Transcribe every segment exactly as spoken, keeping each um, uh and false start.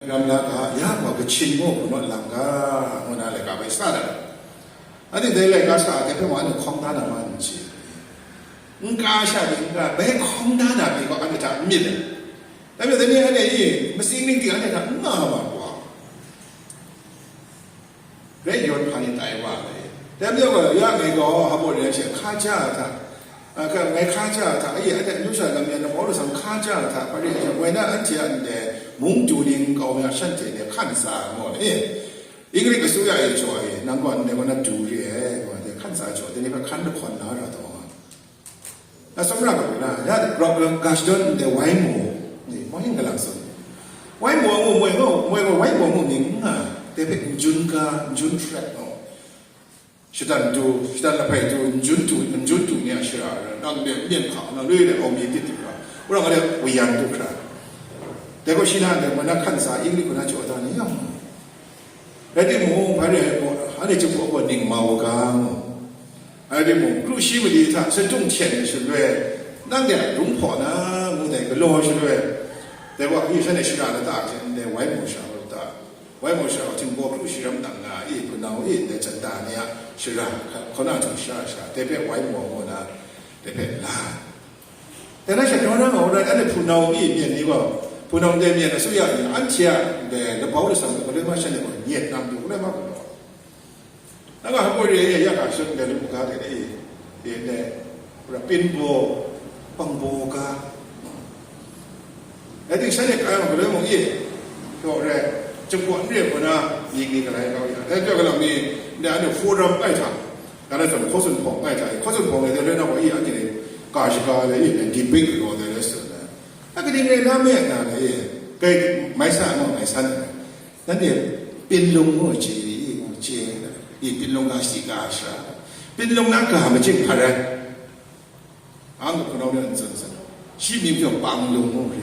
Ram la ga, ya gaw Kachin mung hpunau lang ga, ngu na laika bai sa dat ai. Anhte dai laika sa ai hpe mung anhte hkawm da na ma n chye. N ka sha ni n ka, bai hkawm da na ni gaw anhte hta n myit ai. Dai majaw, dai ni anhte e, matsing ning ting anhte hta n nga ma gaw, rai yawn hpa ni tai wa ai. Dai majaw gaw, ya ngai gaw, hpa baw rai she, hka ja ai hta, a, ka, ngai hka ja ai hta, aye, anhte n du sha lam yan, Pawlu san hka ja ai hta, hpa rai she, woi na anhte a ndai mung du ning kau na shanhte ni hkan sa ai maw ni? Inglik asuya e jaw e, nang gaw ndai gaw na du re ai, gaw de hkan sa jaw, dai ni hpe hkan lahkawn na ra taw. Na sawm ra ga na, ya, grok grok ga shadawn ndai wai mu, ni, mawhing galang sung. Wai mu ngu, moi ngu, moi ngu, wai mu ngu ni nga, dai hpe n jun ga, n jun hpret ngu. Shatan du, shatan lahpai du, n jun du, n jun du ni a shara, nang de myen hka, nang lui de au mi dit dit hkra, wurang de wuyan du hkra. Dai gaw shi na de, mo na hkan sa, Inglik gaw na jaw da ni yang. Rai timung, hpa rai ai gaw, anhte chyum gaw ning mau u ga mu. Rai timung, kru shi mali hta sadung hten ai shaloi, nang de a rung hpaw na, ngu dai galaw shaloi, dai gaw, i shan e shara lata hte ndai wai mu sha lata, wai mu sha htingbaw kru shi ram nang nga i, hpunau i, ndai chanda ni a shara, hka-, hkauna htung sha sha, dai hpe wai mu ngu na, dai hpe la. Dai na sha, daw na nga rai, anhte hpunau mi myen ni gaw, hpunau ndai myen asuya ni, anhte a ndai labau lasam ni galoi ma shan ni gaw, nyet nam du galoi ma gaw. Nang a hpoi re ya ga shut ndai lu ga de, e, e, ndai, ra pin baw, pang baw ga. Dai ting shan ni ka yang galoi mung e, daw rai, jangpawt n re hku na, ning ni galai kau ya. Dai jaw galam ni, ndai anhte forum kai hta, Ga na tawn hkaw tsun hpawng ngai hta e, hkaw tsun hpawng ngai hte rai na gaw, i, anhte ni ga shaga le, i, debate galaw ai rai sa na. A kaning rai na me na le, e, kai mai sa ngu, mai san ai. Nanhte Pinlung ngu chye, i, ngu chye, i, Pinlung ga si ga sha. Pinlung na ga machyin hpa rai. Ang ga hpunau ni an tsun san. Shi mying hpe Panglung ngu re.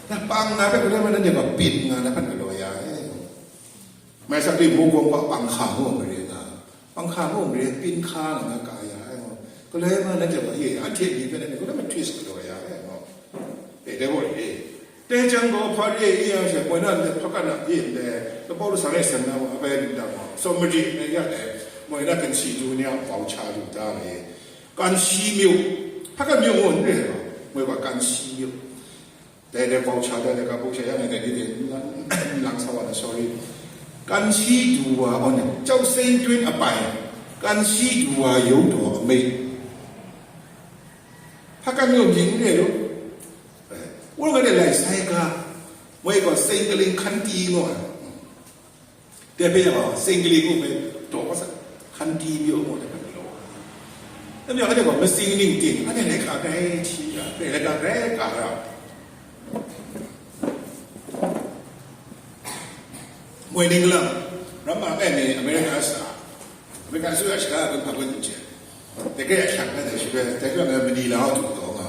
Na pang na hpe hkrum ai, nanhte gaw pin nga na hpan galaw ya e. Mai sa pyi, Mukong gaw pang hka ngu mare nga, pang hka ngu mare, pin hka nga na ka ya ai ngu. Galoi ma na jep ai, anhte ni hpe na ni, galoi ma twist galaw ya ai ngu. E, dai gaw e. Dai jang gaw, hpa re i yang she, moi na ndai hpakan na e ndai, kabau lasang e seng na wa, abai ni da gaw, Samari na ya dai, moi na kansi du ni a bau cha lu da le. Kansi myu, hpakan myu ngu n re gaw, moi gaw kansi myu. Dai dai bau cha dai dai ka buk sha yang dai ni de lang sa wa na, sorry. Kansi du wa, aw ni, Chau Seng Twin apai, kansi du wa yawng daw amai. Hpakan yawng jing n re lu. Wun ga de lai sai ga, moi gaw Seng Kaling Hkanti ngu ai. Dai hpe yang, Seng Kaling ngu hpe daw sa, Hkanti myu ngu dai hpe galaw. Dai majaw, anhte gaw matsing ning ting, anhte laika grai hti ra, dai laika grai ka ra. Moi ning galang, ramma kai mi America sa, America sa ya shaga gun hpa gun n chye. Dai grai a hkyang na dai shi bai, dai hkyang na mani la du taw nga.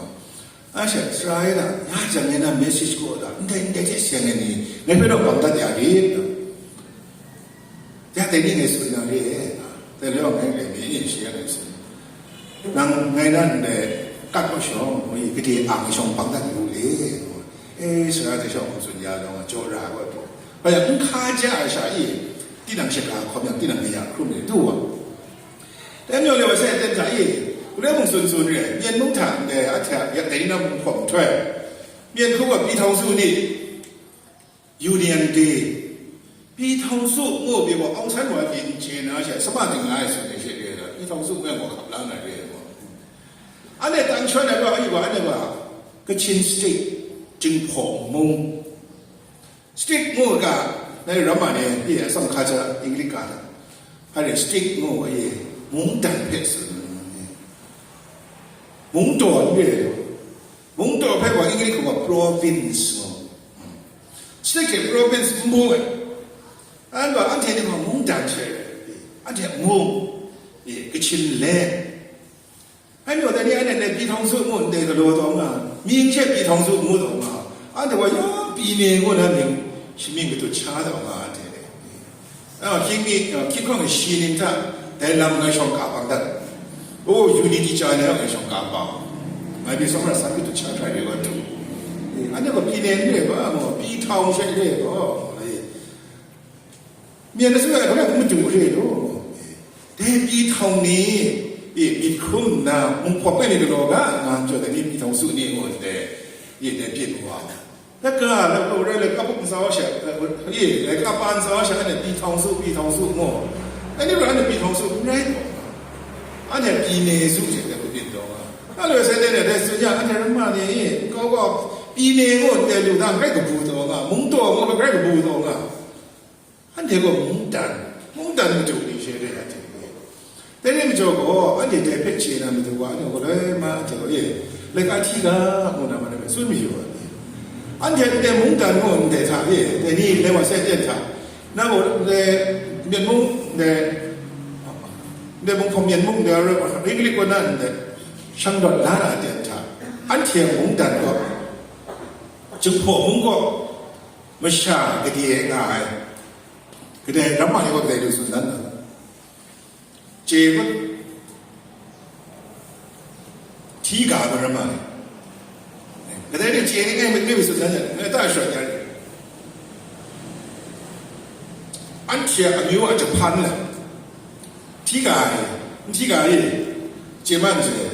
A she, Sara e la, ya jang e na message kaw da, ndai, ndai hte seng ai ni, ngai hpe rau bang dat ya rit, ya dai ni ngai tsun na re, dai lawng ngai ngai mi, shi ya ngai tsun. Nang ngai nan ndai kat kaw shawng, ngu i, gade ang shawng bang dat yu le, e, Sara hte shawng tsun ya lawng, jaw ra ai gaw, ba ya, n hka ja ai sha i, tinang shaka hkawm yang, tinang ni ya hkrum le, du wa. Dai majaw le wa sai ten hta i, galoi mung tsun tsun re ai, Myen mung hta ndai ahte a yak dai ni na mung hpawm nhtoi, Myen hku wa Pi Htawng Su ni, Union Day, Pi Htawng Su ngu pyi gaw Aung San wa pyi n chye na she, sama ting nga ai tsun ai she re ai, Pi Htawng Su ngu yang gaw hkap la na re ai gaw. Anhte tang shawn ai gaw, ayu gaw, anhte gaw Kachin State, Jinghpaw mung, State ngu ga, na ramma ni, e, atsam hka ja, English ga da. Hpa rai state ngu, e, mungdan hpe tsun ai. Mungdaw n re ai. Mungdaw hpe wa English hku ga province ngu. State hte province n bung ai. Anhte anhte ni ma mungdan she rai. Anhte mung, e, Kachin land. Anhte dai ni anhte Pi Htawng Su ngu ndai galaw taw nga, mying hte Pi Htawng Su ngu taw nga, anhte wa yawng Pi ne ngu na mying, shamying katut sha taw nga, anhte. A, hkying mi, a, hkying hkawng shi ning hta, dai lam ngai shawng ka bang dat. O, unity chya ni ngai shawng ka bang. Ngai pyi tsawm ra san katut sha hkrai re wa tu. Anhte gaw pyi ne n re ba, gaw, pyi htau she re gaw, e, myen na sung ai gaw, madu re law, e, dai pyi htau ni, e, myit hkrum nna, mung hpawp ai ni galaw ga, nga n jaw, dai ni pyi htau su ni ngu ndai, e, dai pyi wa. Laika, laika rai, laika pup ntsa wa sha, e, laika pa ntsa wa sha, anhte pyi htau su, pyi htau su ngu. Anhte rai, anhte pyi htau su, n rai gaw. Anhte pyi ne su she, dai kabyin taw nga. Nga loi sai dai, dai tsun yang, anhte ramma ni, kau gaw, pyi ne ngu ndai lu na, grai kabu taw nga, mung taw ngu, grai kabu taw nga. Anhte gaw mungdan, mungdan madu ni she re ai hte. Dai rai majaw gaw, anhte dai hpe chye na matu wa, anhte gaw loi ma, anhte gaw, e, laika hti ga, ngu na ma na hpe tsun mayu ai. Anhte ndai mungdan gaw ndai hta, e, dai ni, dai wa sai ten hta, na gaw ndai myen mung, ndai, ndai mung hpawm myen mung, ndai English kaw na ndai shang dawt la na ten hta, anhte mungdan gaw, Jinghpaw mung gaw, masha gade nga ai, kadai ramma ni gaw kadai du tsun dan na? Chye kut, hti ga ai ramma ni. Kadai ni chye ni ngai, ngai tsun dan na, ngai ta shawt ya. Anhte a amyu a jahpan la, hti ga ai, n hti ga ai, chye man chye.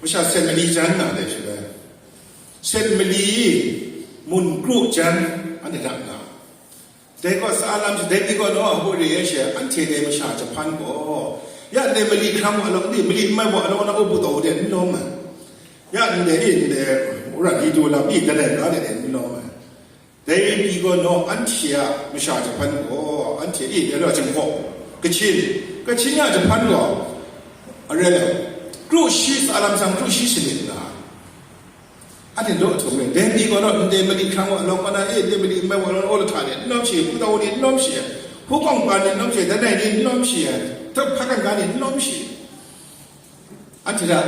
Masha sen mali jan na dai shi bai. Sen mali mun kru jan anhte hta nga. Dai gaw sa lam shi, dai ni gaw naw a hku re ai she, anhte dai masha jahpan gaw, ya ndai mali hkrang wa alawng ni, mali n mai wa alawng na, upu taw de n lawm ai. Ya ndai ni, ndai wora di du lam ni, dalai ga de n lawm ai. Dai pyi gaw naw anhte a masha jahpan gaw, anhte e, dai gaw Jinghpaw, Kachin, Kachin a jahpan gaw, arai, kru shi, sa lam sang kru shi shanit nga. Anhte law htum e, dai pyi gaw naw, ndai mali hkrang wa alawng, mana e, ndai mali n mai wa alawng, aw lahta ni n lawm shi, hpu taw ni n lawm shi, hpukawng pa ni n lawm shi, danai ni n lawm shi, hta hpa kangga ni n lawm shi. Anhte hta,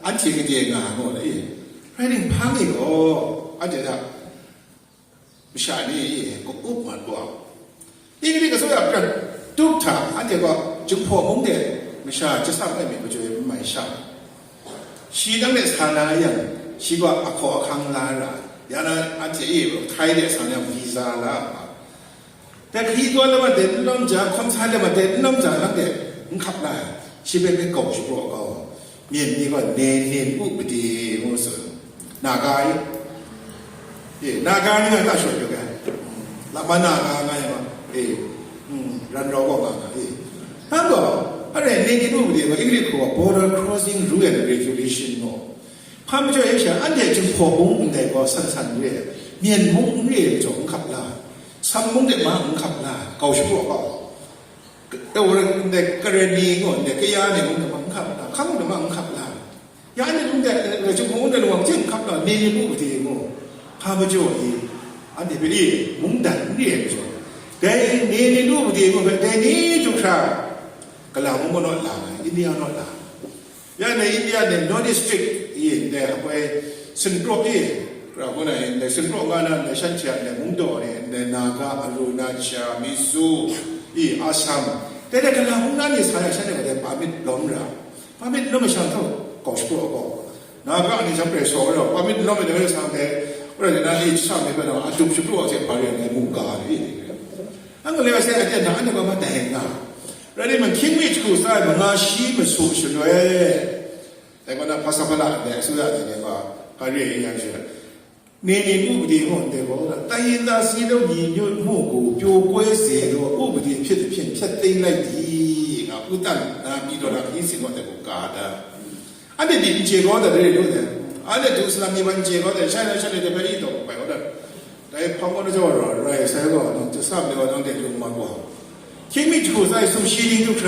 anhte gade nga gaw, e, rai ningmang e gaw, anhte hta masha ni, e, ka-up mat wa. Ingri kasa ya prat tup hta, anhte gaw Jinghpaw mung de masha jasam ai myit majaw e n mai sha. Shi dang de sa na yang, shi gaw ahkaw ahkang la ra, ya na anhte e, Thai de sa na yang visa la ma. Dai hkri tawn lama de n lawm ja, hkawm san lama de n lawm ja, nang de n hkap la ai. Shi hpe hpe kau shapraw kau, myen ni gaw Nenin Upadi ngu tsun. Naga e, e, Naga ni nga ta shawt yu ga, lama Naga nga yang, e, mm, ran rau gaw nga nga, e. Hpa gaw, are Nenin Upadi gaw Ingri hku gaw Border Crossing Rule and Regulation gaw. Hpa majaw e sha, anhte Jinghpaw mung ndai gaw san san re, myen mung n re ai majaw n hkap la, Sam mung de ma n hkap la, kau shapraw kau. Tau rai ndai Karani ngu ndai kaya ni mung de ma n hkap la, hkang de ma n hkap la. Ya ni mung de, Jinghpaw mung de lawang chyen n hkap la, Nenin Upadi ngu. Hpa majaw e, anhte hpe e, mungdan n re ai majaw. Dai Nenin Upadi ngu hpe, dai ni du hkra, Kalang mung gaw naw la ai, India naw la ai. Ya ndai India ndai North East State e, ndai hkoi singkraw e, kra hku na e, ndai singkraw nga na, ndai shanhte a ndai mungdaw ni, ndai Naga, Arunachal, Mizo, e, Assam, dai dai Kalang mung na ni sa ya, shanhte gaw dai permit lawm ra, permit lawm ai sha htau kau shapraw gaw, Naga ni sha prai saw ra, permit lawm ai dai sa ndai, wora dai na ni sha ndai hpe na, a dup shapraw a hte hpa rai ai mungga ni, ang le ai se a hte na, anhte gaw ma dai nga. Rai nme, hkying mi jahku tsa ai manga shi masu shaloi, dai gaw na hpasa hpala ndai asuya dai ni gaw, hpa re ai yang she, နေနေဥပဒေ မဟုတ်တယ်ပေါ့နော်။ တိုင်းရင်းသားစည်းလုံးညီညွတ်မှုကို ပြိုကွဲစေသော ဥပဒေဖြစ်သဖြင့် ဖျက်သိမ်းလိုက်သည် ငါဦးသန့် ပြည်တော်လှန်ခရီးစဉ် ကို ကာတာ။ အဲ့ဒီဒီ ကြေကောတဲ့တွေလို့တယ်။ အဲ့ဒီဒုစလမ်မြေပိုင်း ကြေကောတဲ့ ရှမ်းနဲ့ရှမ်းနဲ့ တပဲအီတော့ ပဲတော့ ဒါဖမောတကြောတော့ ရဲဆဲတော့ နော် ကျဆပ်ပြောတော့ တဲ့ လူမှကွာ။ ခေတ်မီး ကြိုးစား ဆုရှိ ဒုက္ခ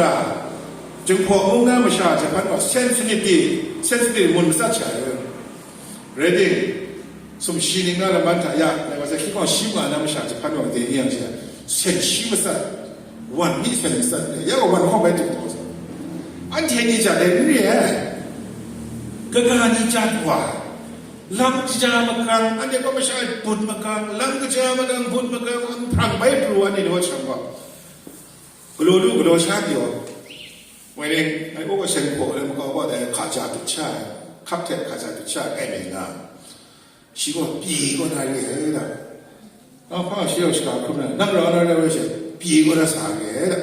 ကျုံဖော် အုံနာ မရှာ ဂျပန် က sensitive sensitive ဝင် မစချာ ရယ် ready ဆုရှိ နင် က လမန် ထ ရ လည်း ဝါ စ ခိ က ရှိ မှ န မရှာ ဂျပန် က တည် နေ ရ ဆဲ ရှိ မစ ဝမ် မီ ဆဲ မစ ရ ဝမ် ဟော ပဲ တူ တော့ အန် ထေ နေ ကြ တယ် မီး ရ က က နေ ကြ ကွာ လမ်း ကြ မ က န်း အန် ထေ က မ ရှာ ဘုတ် မ က န်း လမ်း ကြ မ က န်း ဘုတ် မ က န်း အန် ဖရန် ပဲ ပရူ အန် ထေ တော့ ချံ ကွာ က လို လူ က လို ချ ပြော ဝဲ နေ အဲ့ အို က ဆဲ ကို လည်း မ က ကွာ တဲ့ ခါ ကြ တူ ချ ခပ် ထဲ ခါ ကြ တူ ချ အဲ့ နေ ငါ Shi gaw pyi kaw na re ai da. Nang hpa shi yawng shaga hkrum na, nang rau na rai wai she, pyi kaw na sa re ai da.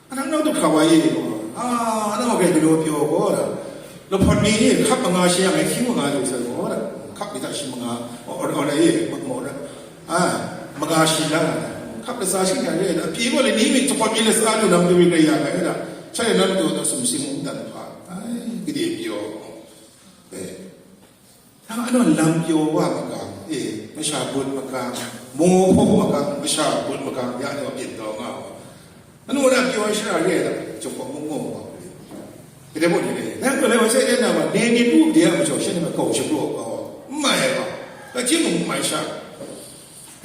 Anang nau du hkra wa ye gaw, a, nang wa grai galaw pyaw gaw da. Lahpawt mi ni hkap manga shi yang e, hkying manga lu sai gaw da. Hkap mi hta shi manga, o, o, o, na ye, ma, ma, o, da. A, manga shi na, hkap latsa shi na re da. Pyi gaw le ni mi lahpawt mi latsa lu na matu rai ya ai da. Sha le na matu na sumsing mung dan hpa. Ai, gade pyaw. Eh. Nang anhte lam pyaw wa makam, e, masha but makam, maw hpawng makam, masha but makam, ya ni wa byin taw nga wa. Anu na pyaw ai shara re ai lam, chyawm hpawng mung maw wa. Gade baw ni re, nang gaw lai wa sai de na wa, ne ni lu de a majaw, shan ni ma kau shapraw wa, n mai ai wa, ka jim mung n mai sha.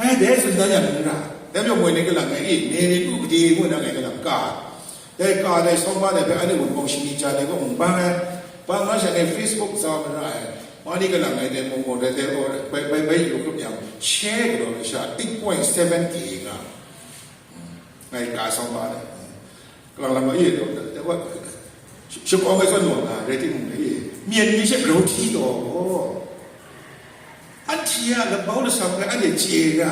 Ai, dai tsun dan yang n ra. Dai majaw moi ni kalang ai, e, ne ni lu gade ngu na ngai kalang ka. Dai ka dai sawng ba dai hpe anhte wunpawng shani ja dai kaw mung bang ai, bang nga sha dai Facebook za mara ai, ma ni kalang ai dai mung gaw dai dai gaw bai, bai, bai yu hkrup yang, share galaw ai sha eight point seven K nga. Ngai ka sawng ba dai. Kalang lam ma ye taw, dai wa, sh-, shakawng ai zawn wa nga, rai timung dai, myen ni she grau hti taw gaw, anhte a labau lasam hpe anhte chye ra.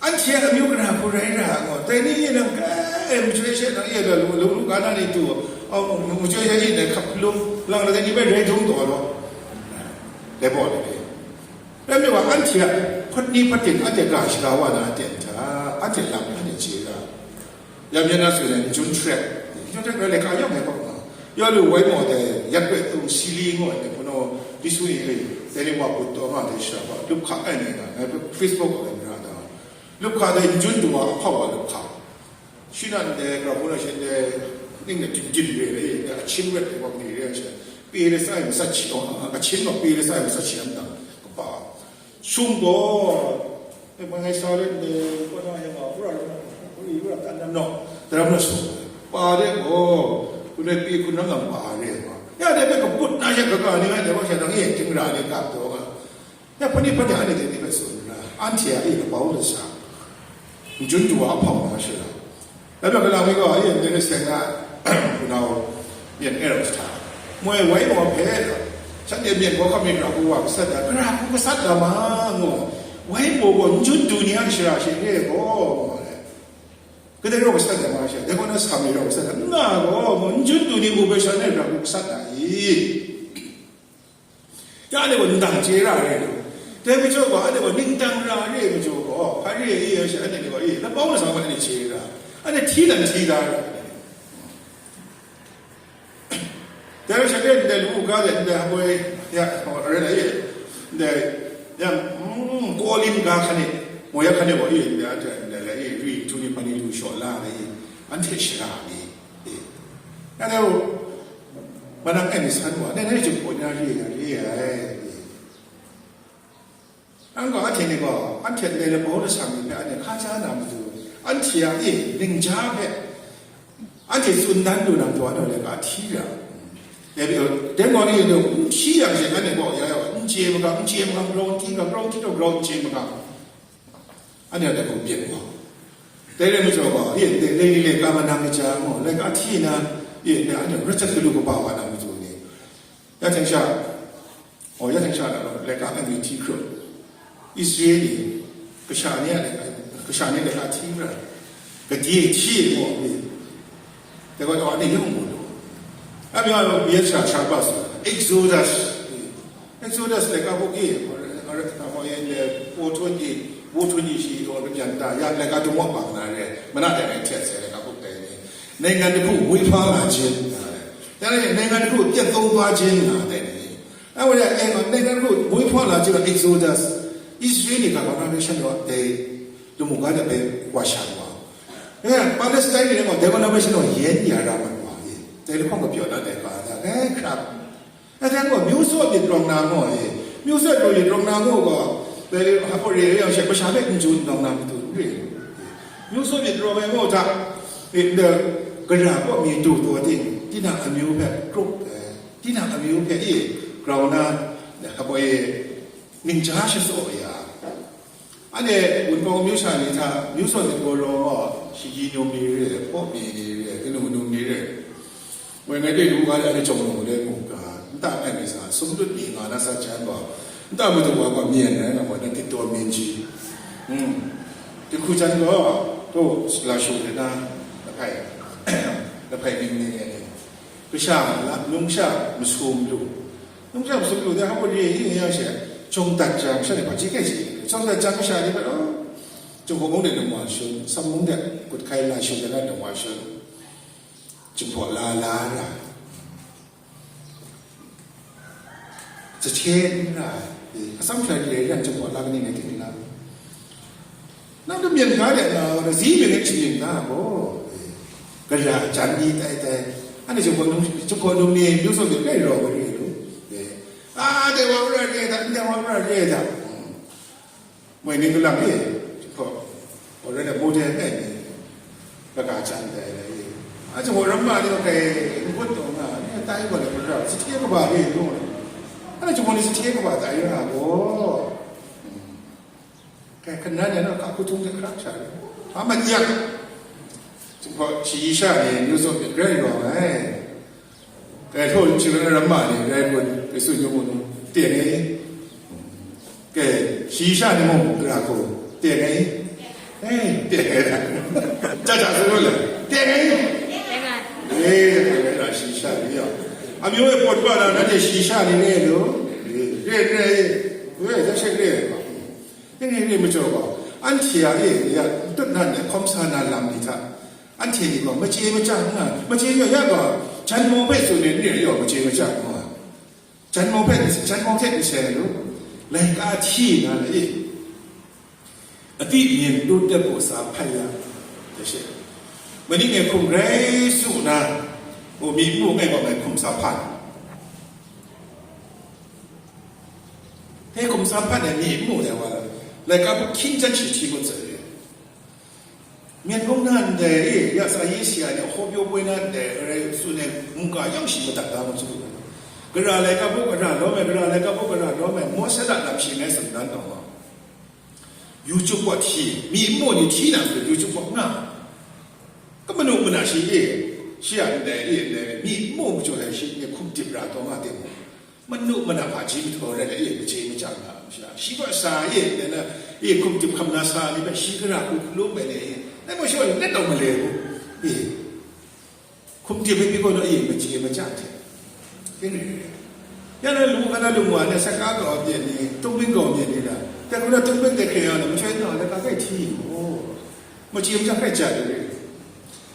Anhte a amyu gara hku rai ra gaw, dai ni e nang kai, machyoi she nang e lu, lu, lu ga na ni du, a, machyoi she e nang hkap hkalum, lang na dai ni bai rai dung taw law. Dai baw ni. Rai mi wa, anhte a hpawt ni hpawt ten, anhte ga shaga wa na aten hta, anhte lam anhte chye ra. Ya myen na tsun ai, Jun Trek. Jun Trek rai laika yawng ai kaw nga. Ya lu wai maw dai, yak bai tung si li ngu ai, hpunu, di su ni e, dai ni wa put taw nga dai sha wa, lup hka ai ni nga, ngai Facebook ai mara da. Lup hka dai Jun du wa, hpa wa lup hka. Shi nan dai, grau hpunu shin dai, ning dai, din din re re, dai, a chin wet dai wa ni re ai sha. Pe re sai masat shi, oh, a chin wa pe re sai masat shi am dang, kaba. Shum gaw, e, ma ngai sa len de, kaw na yang a, wura, wura, wura, tan dan naw, daram na su. Pa de gaw, kun ai pi kun nang nang pa de gaw. Ya de bai kaput na yang kaga ni ngai de wa sha nang e ting ra de kap taw nga. Ya pani pani ani de ni bai tsun ra. Anhte a e kapau lasam. Njun du wa hpawng na sha. Dai hpe kalang mi gaw, ayin dai seng na, hpunau myen e rau jahta, moi wai maw hpe, shanhte myen gaw hkam mi gara hku wa gasat da, gara hku gasat da ma, ngu, wai maw gaw n jun du ni a shara she re gaw, ngu ai. Kadai rau gasat da ma she, dai gaw na sa mi rau gasat da, n nga gaw, ngu, n jun du ni ngu bai sha ngai gara hku gasat da i? Ya, anhte gaw ndang chye ra re lu. Dai majaw gaw, anhte gaw ningdang ra re majaw gaw, hpa re i, ya sha, anhte gaw i, labau lasam gaw anhte chye ra. Anhte hti dan hti da ra. Dai sha de, ndai lu ga de, ndai hpoi, ya, ren ai e, ndai, ya, mm, kawlin ga hkan e, mo ya hkan e gaw i, ndai, ndai, ndai, ndai, i, ri, htu ni, hpa ni lu shaw la ai, anhte shara ni. E, ya dai, manang ai ni san wa, dai, dai, jum pawt na re, ya, re, ai. Ang gaw, anhte ni gaw, anhte ndai labau lasam ni hpe anhte hka ja na matu, anhte a, e, ning ja hpe, anhte tsun dan lu na matu, anhte laika hti ra. Dai gaw, dai gaw ni, n hti yang she, anhte gaw, ya, ya, n chye magang, n chye magang, grau n hti ga, grau n hti ga, grau n chye magang. Anhte a dai hku byin gaw. Dai rai majaw gaw, e, dai, dai ni laika manang kaja gaw, laika hti na, e, dai anhte rai jat galu kaba wa na matu ni. Ya hten sha, oh, ya hten sha na gaw, laika anhte hti hkrup. Israel ni, kasha ni a laika, kasha ni laika hti mara. Gade hti gaw, e, dai gaw, anhte yawng mu lu. Abia, ya sha, sha ba su, Exodus. Exodus laika buk e, four twenty, four twenty shi gaw, yan da, ya laika dum wa bang na re, mana dai ngai htet sai laika buk dai ni. Nainggan kahpu woi hpa nga jin, nga re. Ya nainggan kahpu pyan tawng hpa jin, nga dai ni. Ai wa ya, eh, nainggan kahpu woi hpa nga jin, Exodus. Israel ni ga gaw na re shan wa dai, lamu ga de bai wa sha wa. Eh, Palestine ni gaw, dai gaw na bai shan wa yen ya ra mat wa ye. Dai lahkawng kapyaw na dai ga da, eh, hkrap. Aten gaw, myu tsaw myit rawng na gaw e, myu tsaw myit rawng na gaw, dai hpa re yang she, masha hpe n ju n dawng na matu n re. Myu tsaw myit rawng ai gaw hta, e, nde, gara kaw mi du taw ting, tinang amyu hpe krup ai, tinang amyu hpe e grau na, hpa e, ningja shatsaw ya. Anhte Wunpawng amyu sha ni hta, myu tsaw myit gaw rawng gaw, shagyi num ni re, hpaw mi ni re, kanu num ni re. Moi ngai de lu ga de, anhte jawng lu de mu ga, nta ngai mi sa, sumdut mi nga na sa jan gaw, Nta madu wa gaw myen rai nga gaw, na tit taw myen ji. Hmm. Dinghku jan gaw, taw, la shu de na, lahpai, lahpai mying ni ni. Kasha, la, nungsha, masum lu. Nungsha, masum lu de, hpa re, yi, ya she, jung dat jang, sha de, hpa ji kai ji. Jung dat jang, kasha de, oh, jung hpa mung de, nung wa shun, sam mung de, kut kai la shu de, na, nung wa shun. Jung hpa la, la, la. Zahte n ra ai, atsam hkrai re ai yan chyawm gaw la kaning rai tim n na? Nang hta myen ga de nga, wa zi myit rai shaning nga gaw, gara jan ni tai tai, anhte chyawm gaw num, chyawm gaw num ni myu tsaw myit rai rawng ai re lu, a, dai wa n ra re ai hta, ndai wa n ra re ai hta. Moi ning galang e, hpaw, wa rai na mu de ai ni, laga jan dai la e. A, jang wa ram ma ni wa kai, n kut taw nga, ni tai wa le ra, si hte kaba e lu. A, jang wa ni si hte kaba dai ra gaw. Kai hkan na ni na ka hku tung de hkrak sha. A, man yak. Jang wa shi sha ni, nu zaw myit rai rawng ai. Kai htaw n chyu ai ram ma ni rai kun, Kaisu nyum mu nu, teng e. Kai, shi sha ni mung, gara hku, teng e. E, teng e. Cha cha su lu le, teng e. E, teng e, shi sha ni ya. Amyu e pawt pa na, nanhte shi sha ni re lu. Re, re, re, re, re, re. Teng e, re, majaw gaw, anhte a e, ya, tut nan de, hkawm sa na lam ni hta, anhte ni gaw, maje machyang nga, maje ya, ya gaw, jan maw hpe tsun ai ni gaw, maje machyang nga. Jan maw hpe, jan maw hte n seng lu, laika hti na le, a, a ti myin dut de bu sa hpai ya, de she. Mani ngai hkum grai su na, o mi mu ngai gaw ngai hkum sa hpan. He hkum sa hpan ai mi mu de wa, laika bu hkying jan shi hti ngut tsai. Myen bung na ndai e, ya sa yi si ai ni, hkaw pyaw poi na ndai, rai tsun ai mungga yawng shi madat da ma chyu. Gara laika bu gara lawm ai, gara laika bu gara lawm ai, Mawshe a lam shi ngai tsun dan taw ma. Yu chup wa hti, mi nmu ni hti na matu yu chup wa nga. Ka manu mana shi e, shi a ndai e, ndai mi nmu majaw ai shi ni hkum dip ra taw nga de mu. Manu mana hpaji mahtaw rai le, e, maje machyang nga, shi, shi gaw sa, e, dai na, e, hkum dip hkam na sa ni hpe, shi gara hku hkalum ai ni, e, dai gaw shi gaw let taw male mu, e, hkum dip ai pyi gaw na, e, maje machyang hte. Ning ring ring. Ya na lu hka na lu wa na, saka kau myit ni, tungping kau myit ni na, dai hku na tungping dai hkye ya na, masha na, na ka kai hti mu. Maje machyang hkrai ja de re.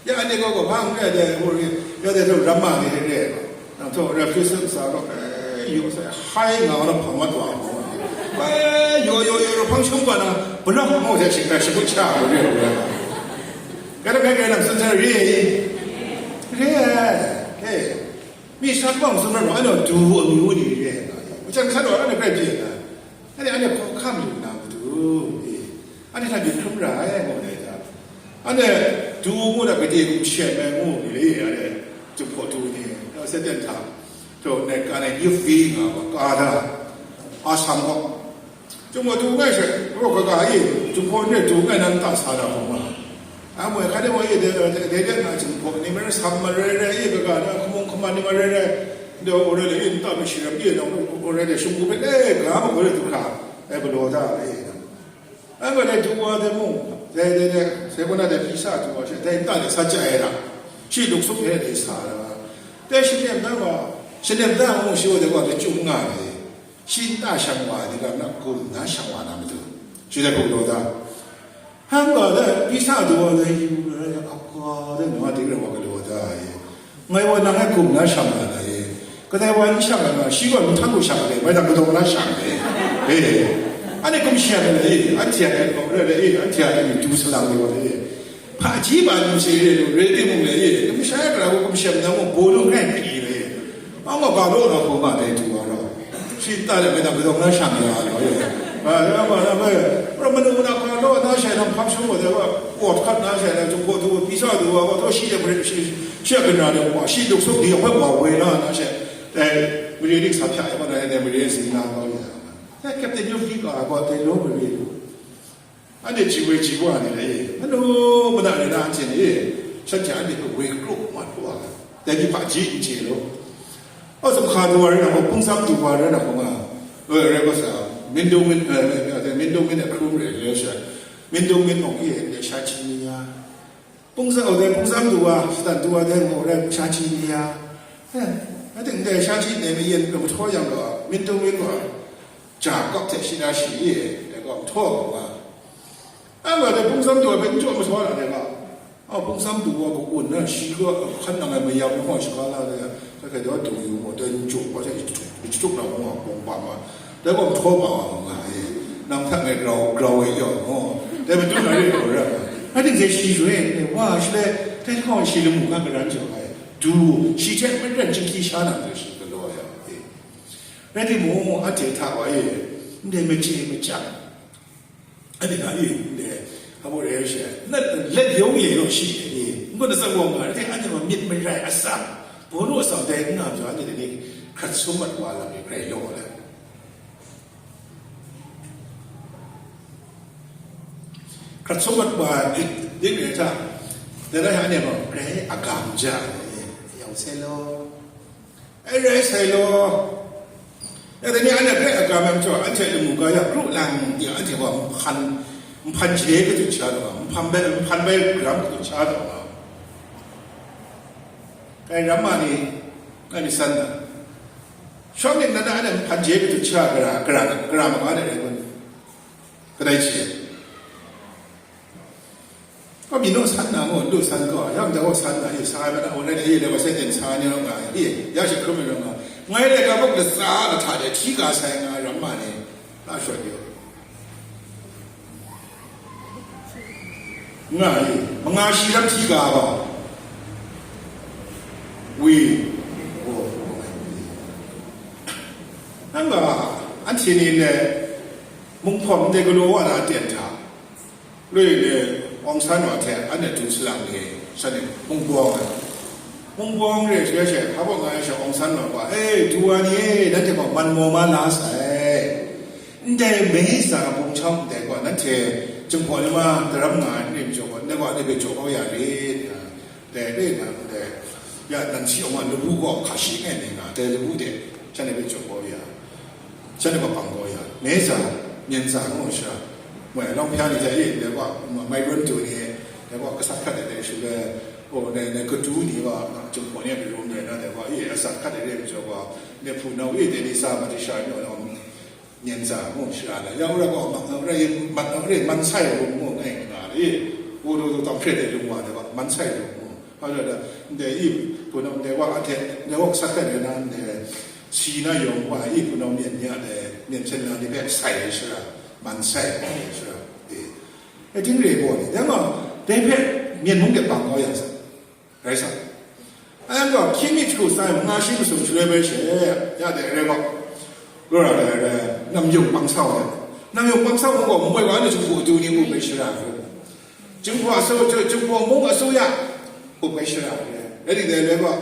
Ya anhte gaw, gaw hpa n re ai dai, ngu re, ya dai htaw ram ma ni re ai gaw, nang htaw rai hpyi sat sa gaw, e, yaw sai, hai nga na hpang mat wa, e, yaw, yaw, yaw, yaw, hpang shum wa na, palawk ngu hte shingkang shabut sha ai re ai. Ga da bai rai nang tsun sa re ai? Re ai. E, mi sat bawng tsun rai gaw, anhte du amyu ni re ai nga, machyang sat wa anhte hkrai bye ai. Anhte, anhte hkawhkam lu na matu, e, anhte hta myit hkrum ra ai, ngu ai hta. Anhte du ngu na gade hkum shem ai ngu ni le, anhte Jinghpaw du ni, Satan hta, to, nai ka nai yip vi nga wa, ka da, a sam gaw. Jinghpaw du ngai she, raw kaga e, Jinghpaw ni du ngai nan ta sa da hkawng nga. A moi hkrai de wa e, de, de, de, de, na Jinghpaw ni marai sam marai rai e, kaga na hkumung hkuman ni marai rai, de, wa rai le, e, nta mi shi ram e, na, wa rai le, shinggu hpe, e, ga ma wa rai du hkra, e, galaw da, e, na. Anhte dai du wa de mung, dai, dai, dai, sai gaw na dai pyi sa du wa she, dai nta de sa chya ai ra, shi luk suk hpe dai sa ai ra. Dai shi nem dan wa, shi nem dan mung shi wa de wa de chyum nga ai, shi nta shang wa ai ni ga na gum na shang wa na matu, shi dai hku galaw da. Hkang ga dai pyi sa du wa dai yu ai, a ga dai nwa ding rai wa galaw da ai. Ngai wa nang e gum na shang na ai. Kadai wa n shang ai nga, shi gaw nhtan lu shang ai, mai dang kadaw na shang ai. E, anhte hkum shi ai, e, anhte a gaw rai ai, e, anhte a gaw du salang ai wa, e. Hpaji ba nu si re lu, re timung le, e, hkum sha ai gara hku hkum shem na mung, baw lu n rai pyi le, e. Ang gaw ga law na hku nga dai du wa rau. Shi nta de mai dang kadaw na shang ya ai, e. Ba, ya ba, na bai, ra manu na ga law na shai na hpang shung wa de wa, kawt hkat na shai na, jung gaw du, pyi sa du wa, wa taw shi de mare shi, shi a kena de wa, shi luk suk di hpe wa woi na, na she, dai mare dik sa hpya ai wa na, dai mare zing na kau ya. Dai Captain Yawfli ga ai gaw, dai law mare lu. Anhte ji woi ji wa ni le, manu mana rai na anhte ni, shanhte anhte hpe woi kru mat hku wa, dai ni hpaji n chye law. Aw, sumhka du wa rai na hku, hpung tsam du wa rai na hku nga, e, rai wa sa, Mindung min, eh, eh, eh, Mindung min a hkrum re le sha. Mindung min mung ye, le sha chi ni ya. Pungsa o de, pungsa mdu wa, shatan du wa de, mo re, sha chi ni ya. Eh, I think de sha chi ne me yen ka mhthaw yang ga, Mindung min wa, ja kap te shi na shi ye, de ga mhthaw ga. Ai wa de pungsa mdu wa, bin chwa mhthaw na de ga. A pungsa mdu wa kagun na shi ga hkan nang ai mayam na hkawng shaga la de, hkrai hkrai daw dung yu mu, dai n chuk wa, dai n chuk, n chuk na hkawng a bawng bam a, dai gaw mhtaw bang a nga e, nang hta ngai grau, grau e yawng mu, dai madun na re gaw ra nga. Hkrai ting se shi jwe, wa shi le, dai hkawng shi lamu nga karan jaw ai, du, shi hte maren jinghkyi sha na de shi galaw ya e. Rai timung, anhte hta wa e, ndai maje machyang, Anhte ga e, ndai, amu re she, na, let yawng ye yaw shi e, n gaw na tsawng wa nga, anhte, anhte gaw myit marai atsam, bawnu atsam dai n nga majaw, anhte ni hkrat sum mat wa lam ni grai law ai. Hkrat sum mat wa, dik, dik re hta, dai rai anhte gaw grai agam ja ai, yawng sai law. Ai rai sai law. Ya, dai ni anhte hpe agam ai majaw, anhte lamu ga ya, kru lang ya, anhte gaw nhpan, nhpan je katut sha taw nga, nhpan bai, nhpan bai gram katut sha taw nga. Kai ram ma ni, kai mi san na. Shawng ning na na anhte nhpan je katut sha gara, gara, gara ma ga de rai kun. Kadai hte? Kaw mi naw san na ngaw, ndu san gaw, yam da gaw san na, i sa ai, ba na, online e, le wa sai ten sa ni nga, i, ya shi hkrum ni nga. Ngai le ka bok da tsa na hta de, hti ga sai nga, ram ma ni, na shawt yu. Nga i, manga shi lam hti ga gaw. Wi, oh, nang ga, anhte ni le, mung hpawm de galaw wa na ten hta. Lui le, Aung San wa hte anhte du salang ni, shan ni, mung bawng ai. Mung bawng re, shi shi, hpa bawng nga ai sha Aung San wa gaw, "E, du wa ni e, nanhte gaw man maw ma la sai. Ndai mei za bung chang ndai gaw, nanhte Jinghpaw ni ma daram nga ai n rim jaw gaw, ndai gaw, ndai hpe jaw kau ya rit." Dai re na, dai, ya, nan si awng a labu gaw hka shi ngai ni nga, dai labu de, shan ni hpe jaw kau ya, shan ni hpe pang kau ya, mei za, myen za ngu sha, moi, long hpya ni hte, e, dai wa, mai run tu ni, dai wa, gasat hkat de, dai shu le, o, dai, dai katu ni wa, Jinghpaw ni a rum dai na, dai wa, e, asak hkat de, dai jaw wa, dai hpunau, e, dai ni sa, ma di sha, no, no, Myen za ngu shara na, yang rai gaw, mak na rai, mat na rai, man sai rum ngu ngai nga ri, u du du tam hpret de lung wa de ba, man sai rum ngu. Hpa da da, ndai i, punau ndai wa a hte, ndai wa sat hkrai na, ndai si na yawng wa i, punau myen ni a dai, myen hten na ni hpe sai ai shara, man sai ai shara, e. E ting re gaw ni, dai ma, dai hpe myen mung de bang kau ya sa. Rai sa. Anhte gaw, hkying mi hkru sai, manga shi masum shaloi bai she, ya dai rai gaw, lora rai rai, nam yung bang sau ai. Nam yung bang sau gaw, moi wa ni Jinghpaw du ni mu bai shara hkru. Jinghpaw asu, Jinghpaw mung asu ya, mu bai shara rai. Rai ni dai rai gaw,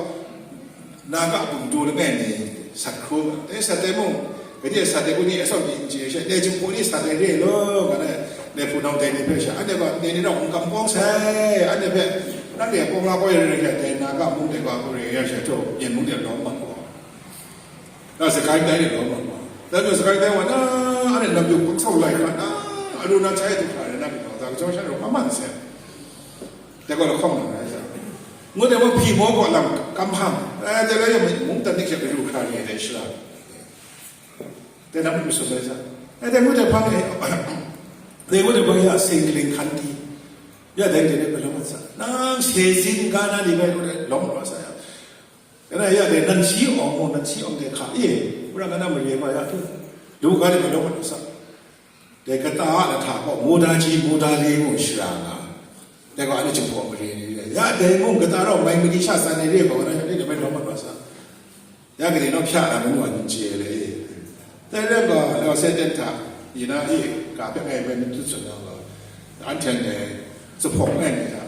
na ga bung du langai ni, sat hkru, dai sat dai mung, Gade sa de kuni asaw ni n chye she, dai Jinghpaw ni sa de re law, nga na, dai hpunau dai ni hpe sha, anhte gaw dai ni rau n kam kawng sai, anhte hpe, nanhte kawng la kau ya rai rai, dai na ga mung dai ga hku rai ya she, jaw, myen mung de lawm mat gaw, na sakai dai de lawm mat gaw, dai gaw sakai dai wa na, anhte lam yuk hpang sau lai hkra na, alu na chai du hkra rai na, myit gaw, za kajawng sha rau hpa man sai, dai gaw lahkawng na rai sa, ngut ai wa hpyi maw gaw lam kam hpang, dai lai ya mung dan ning she kaju hkra ni dai shara. Dai na mung masum rai sa. Dai, dai ngut ai hpang e, dai ngut ai hpang ya, singling hkan di. Ya, dai dai dai lawm mat sa. Nang sezin ga na ni bai lawm mat sa ya. Dai na ya dai nan si awng, nan si awng dai hka e, wurang ga na mare ma ya tu. Du ga dai lawm mat sa. Dai kata a lahta gaw, moda ji, moda le ngu shara nga. Dai gaw, anhte Jinghpaw mare ni re. Ya, dai mung kata rau mai mali sha san ni re, gaw na, dai bai lawm mat sa. Ya gade naw hpya na mung wa n chye le. Dai rai gaw, law se ten hta, yi na e, ga hpe ngai bai n tut tsun na gaw, anhte ndai zuphpawng ngai ni hta,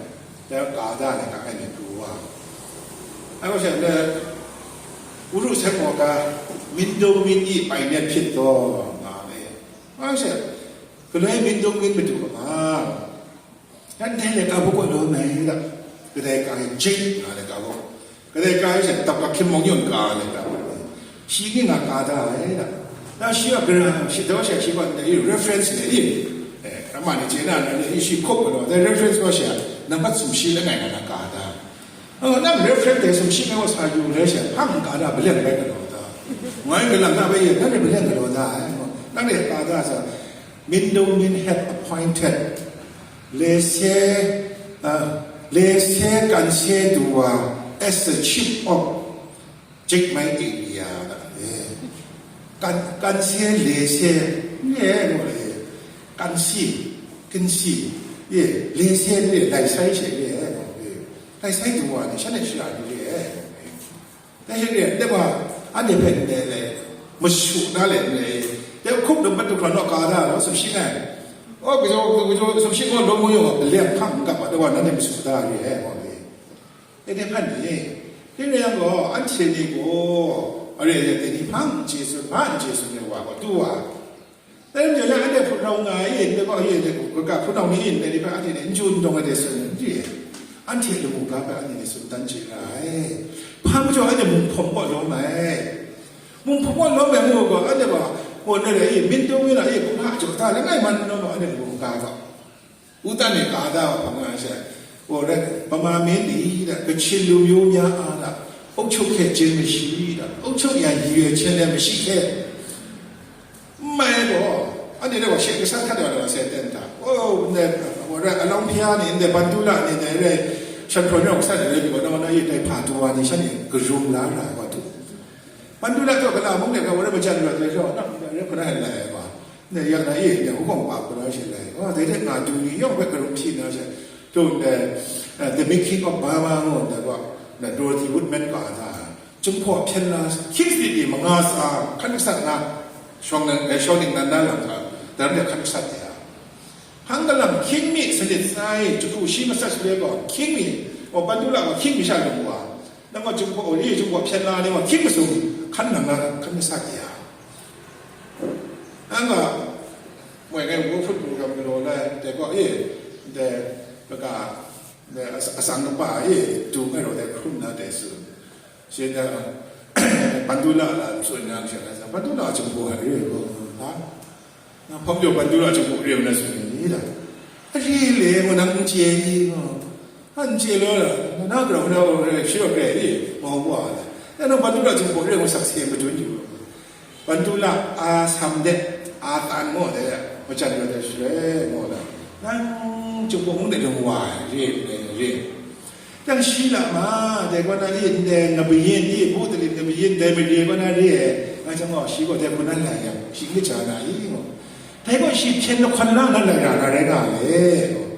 dai ka da ai, ka ai ni pru wa. Ai gaw she ndai, Uru Seng Maw Ka, Mindung Min Yi Bai Net Hpyit Taw, nga ai. Nga she, galoi Mindung Min madu ga nga. Yan dai laika buk gaw lawm ai da. Kadai ka e jeng nga laika buk. Kadai ka e she dap ka hkying mawng yawn ka laika buk. Shi ning nga ka da ai da. Na shi a gara shadaw sha shi gaw ndai reference le i, eh, ama ni chye na, ndai i shi hkup galaw, dai reference gaw sha, nampat sumshi langai nga na ka da. Oh, nang reference dai sumshi ngai wa sa yu le sha, hpang ka da, balen bai galaw da. Ngai galang na bai ye, nang ni balen galaw da, eh, nang ni ka da sa, Min Dong Min have appointed, le se, uh, le se kan se duwa as the chief of Chiang Mai area da, eh. Kan, kan se le se, ye, mo le, kan si, kan si, ye, le se le, lai sai she, ye, mo le, lai sai duwa ni, shan e shara ni, ye, mo le. Dai she le, de ba, anhte hpe ndai le, mashu na le, le, de hkup dum pat du hkra naw ka da, lo, sumshi ngai. Oh, gajaw, gajaw, sumshi gaw lo mu yaw, le hkang n gap ba, de wa, nanhte mashu da, ye, mo le. E de hpan ni, dai rai yang gaw, anhte ni gaw, are ya dai ni hpang n chye tsun, hpa n chye tsun ai wa gaw, du wa. Dai rai yang, anhte hpunau nga ai, ndai gaw, ye, dai gaw, ga hpunau ni, ndai ni hpe anhte ni n chyu n dawng ai de tsun, n di. Anhte lamu ga hpe anhte ni tsun dan chye ra ai. Hpa majaw anhte mung hpawm kaw lawm ai. Mung hpawm kaw lawm ai ngu gaw, anhte gaw, gaw, ndai rai, Min Dong Min a, ye, hpung hpa jaw ta, langai man n lawm ai, anhte lamu ga gaw. Wu dan e ka da wa hpang nga ai she, gaw rai, ဗမာမင်းသည်တဲ့ ကချင်လူမျိုးများအားတဲ့ အုပ်ချုပ်ခဲ့ခြင်းမရှိတဲ့ အုပ်ချုပ်ရန်ရည်ရွယ်ခြင်းလည်းမရှိခဲ့ မ့ၢ်တော့ အဲ့ဒီတော့ရှေ့ကစခတ်တယ်တော့ဆယ်တန်တာ။ ဟိုနဲ့ဟိုရအလောင်းဖျားနေတယ် ဘန်ဒူလာနေတယ်ရရှန်ခရိုနီကစတယ်ပြီးတော့နော် အဲ့ဒီတိုင်ဖာတူဝါနေရှမ်းနေကရုံလာတာပေါ့သူ။ ပန်တူလာတော့ကလာမုန်းတယ်ကဝရမကြလို့ပြောတော့နော် ရခရဟန်လာပါ။ နေရနာအေးနေဟိုကောင်ပါကရရှန်လာ။ ဟောတဲ့ငါတူနေရောက်ပဲကရုံဖြစ်နေရှန်တို့ the making of Burma လို့တော့နော် Dorothy Woodman ကသာ Chungpho Phenla, Kingsley Mangasa, Khanisat na, Shawng na, eh, Shawng ning nan na lam ka, dam de Khanisat ya. Hanggalam King mi sanit sai, Chukhu shi masat sule ko, King mi, o Bandula ko King mi sha lu wa. Na ko Chungpho o ni Chungpho Phenla ni wa King masung, Khan nang na Khanisat ya. Anga, mo ngai wo football kam lo la, de ko e, de, baka, de, as, asang pa e, tu ngai ro de khun na de su. Shi da, Bandula la tsun yang shi la, Bandula Chungpho a re ko, ha? Na hpawm jaw Bandula Chungpho re na tsun ni da. A re le mo nang n chye ni mo. An chye lo la, na grau na o re, shi lo re ni, mo wa la. Na Bandula Chungpho re mo sak se ma tun yu. Bandula a sam de, a tan mo de, ma chan yo de shi re mo la. Nang Chungpho mung de dong wa, re, re, re. Yang shi la ma, dai gaw na i ndai ngabayin i, bu tali ngabayin dai mare gaw na re ai, nga chyang gaw shi gaw dai hpun na lai yang, shi n kaja na i, ngaw. Dai gaw shi hpyen lahkawn la na lai ra na rai nga le, ngaw.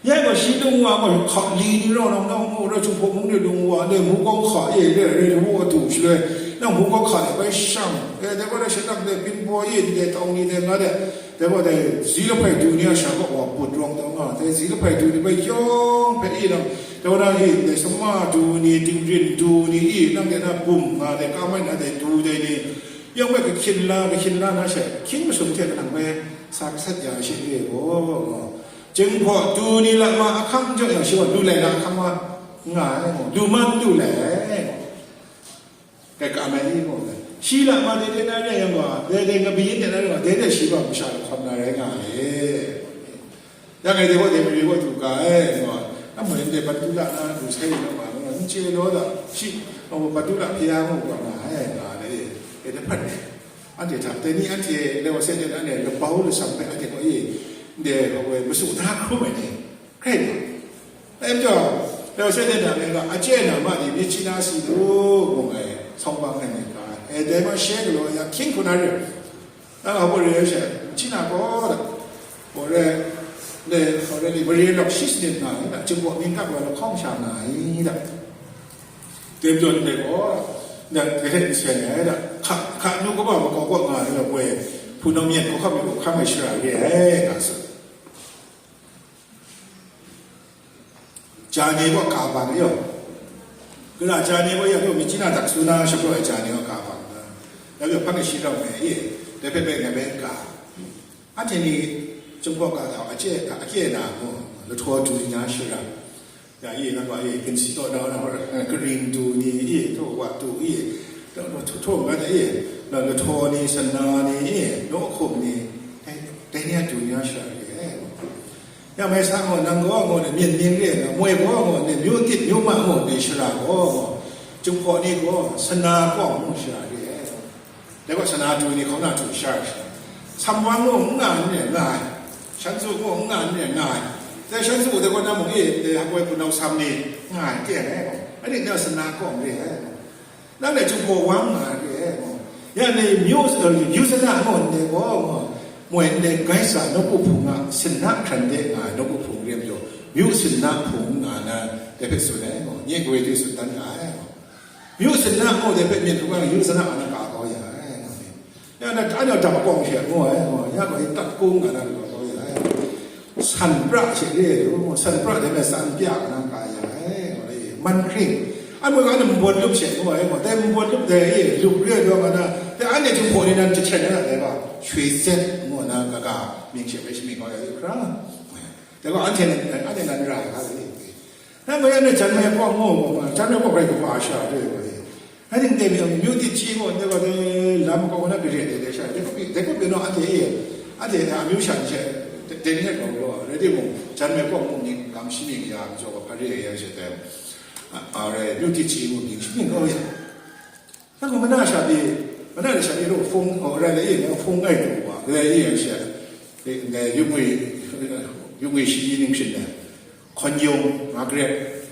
Ya gaw shi lung wa gaw hka li ni raw nang, nang mu rai Chungpho mung ni lung wa, ndai mu kawng hka e, re, re, wu a du shaloi, nang mu kawng hka e bai shang, e, dai gaw dai shi nang dai byin baw i, ndai tawng ni dai nga dai, Dai gaw dai, zi lahpai du ni a sha kaw wa put rawng taw nga, dai zi lahpai du ni bai yawng hpe i nang, dai wa na i, dai sama du ni, tingrin du ni i, nang dai na bum nga dai, ka mai na dai du dai ni, yawng bai kahkyin la, kahkyin la na she, hkying masum hte kanang bai sa gasat ya ai she re gaw, Jinghpaw du ni lama ahkang jaw yang shi gaw lu lai na ahkang wa nga ai, lu man lu lai ai. Kai ka mai ni gaw, shi lama de de na rai yang gaw, de de ngabi yin de na rai gaw, de de shi gaw masha lahkawm na rai nga ai. Ya ngai de gaw de mari gaw du ka ai, gaw, na mwen de Bandula na du sai yu na ma, gaw, n chye law da, shi, gaw, Bandula hpya gaw gaw nga ai, nga ai, e de hpat de. Anhte hta, dai ni anhte, le wa sai de na ne, labau lasam hpe anhte gaw, e, de, gaw, e, masu da hkrum ai ni. Hkrai nga. Dai majaw, dai wa sai de na me gaw, achye na ma ni myit chyi na si lu, ngu ai, sawng bang ai myit ga ai. E, dai ma she galaw ya, hkying hku na re. Na nga gaw re ai she, myit chyi na gaw, da. Gaw re, le, gaw re li, mare lawk shi sanit nga ai, da. Chingbaw mying kap wa lahkawng sha nga ai, da. Dai majaw ndai gaw, da, dai hte nsen ai, da. Hka, hka nu kaba makau kaw nga ai, da, woi, hpunau myen hkawhkam mi hkawhkam ai shara re ai, nga tsun. Ja ni gaw ka bang yaw. Gara ja ni gaw ya gaw myit chyi na dak su na shapraw ai ja ni gaw ka bang na. Ya gaw hpa ni shi rau me e, dai hpe bai ngai bai n ka. Anhte ni Chingbaw ga htau achye, achye na gaw, lahtaw du ni na shara. Ya e, na gaw e, ginsi taw na, na gaw, eh, karing du ni e, taw wa du e, taw, taw, taw, taw, nga da e. Lahtaw ni, sana ni, e, nawhkum ni, dai, dai ni a du ni a shara re ai. Ya mai sa gaw, nang gaw gaw ni, myen mying re ai, moi gaw gaw ni, myu tit myu ma gaw ni, shara gaw gaw, Jinghpaw ni gaw sana kaw ngu shara re ai. Dai gaw sana du ni, hkauna du shara shara. Samwan gaw n nga n re nga ai. Shan tzu gaw n nga n re nga ai. Dai shan tzu dai gaw na mung e, dai hapoi punau sam ni nga ai, kye ai gaw. Anhte na sana kaw n re ai. Nang dai Jinghpaw wa nga re ai gaw. Ya ni myu, myu sana gaw ndai gaw, moi ndai gai sa nawku hpung a sinna hkran de nga ai nawku hpung re majaw, myu sinna hpung nga na dai hpe tsun ai gaw, nye goi de tsun dan nga ai gaw. Myu sinna gaw dai hpe myit hkrum ai myu sana a na ka kau ya ai gaw. Ya na, anhte dap kawng she ngu ai gaw, ya gaw tat kung nga na lu kau ya ai. San pra she re ai lu, san pra dai hpe san pya nga na ka ya ai gaw, man hkring. Anhte gaw anhte nbawt lup she ngu ai gaw, dai nbawt lup dai e lup re ai daw nga na, dai anhte Jinghpaw ni nan jahten na dai gaw, shwi zet ngu na kaga mying she hpe shamying kau ya yu hkra. Dai gaw anhte nan, anhte nan ra ai ga dai e. Nang gaw ya na jan mai kawng ngu gaw, jan mai kawng rai kaba sha re gaw e. Rai ting, dai myu tit chyi gaw, dai gaw dai lam kau na gare dai dai sha, dai gaw, dai gaw byin naw anhte e, anhte a amyu sha ni she, dai, dai ni gaw gaw, rai timung, jan mai kawng mung ning gam shi mying ya, majaw gaw hpa re ai ya she dai, a, a, rai, myu tit chyi mung ning shi mying kau ya. Nang gaw mana sha pyi, mana sha pyi rau hpung, o, rai lai e, nang hpung ngai du wa, rai e yang she, dai, dai, yung ngwi, yung ngwi shi ning shin dai. Hkawn yung, Margaret,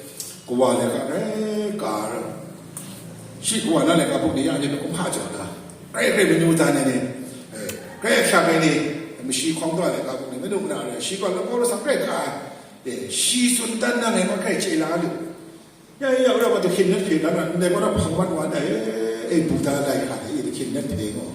kawa laika grai ka ai, shi kawa na laika hpuk ni ya ni hpe kumhpa jaw na, grai grai manu dan ai ni, eh, grai ahkyak ai ni, mashi hkawng da laika hpuk ni, manu mana rai, shi gaw lagaw lasang grai ka ai, eh, shi tsun dan na ngai gaw grai chye la lu. Ya, ya, ya, wa, dahkyin net hpe dan na, ndai gaw na hpang mat wa ndai, eh, eh, Buddha laika ni, dahkyin net hpe gaw.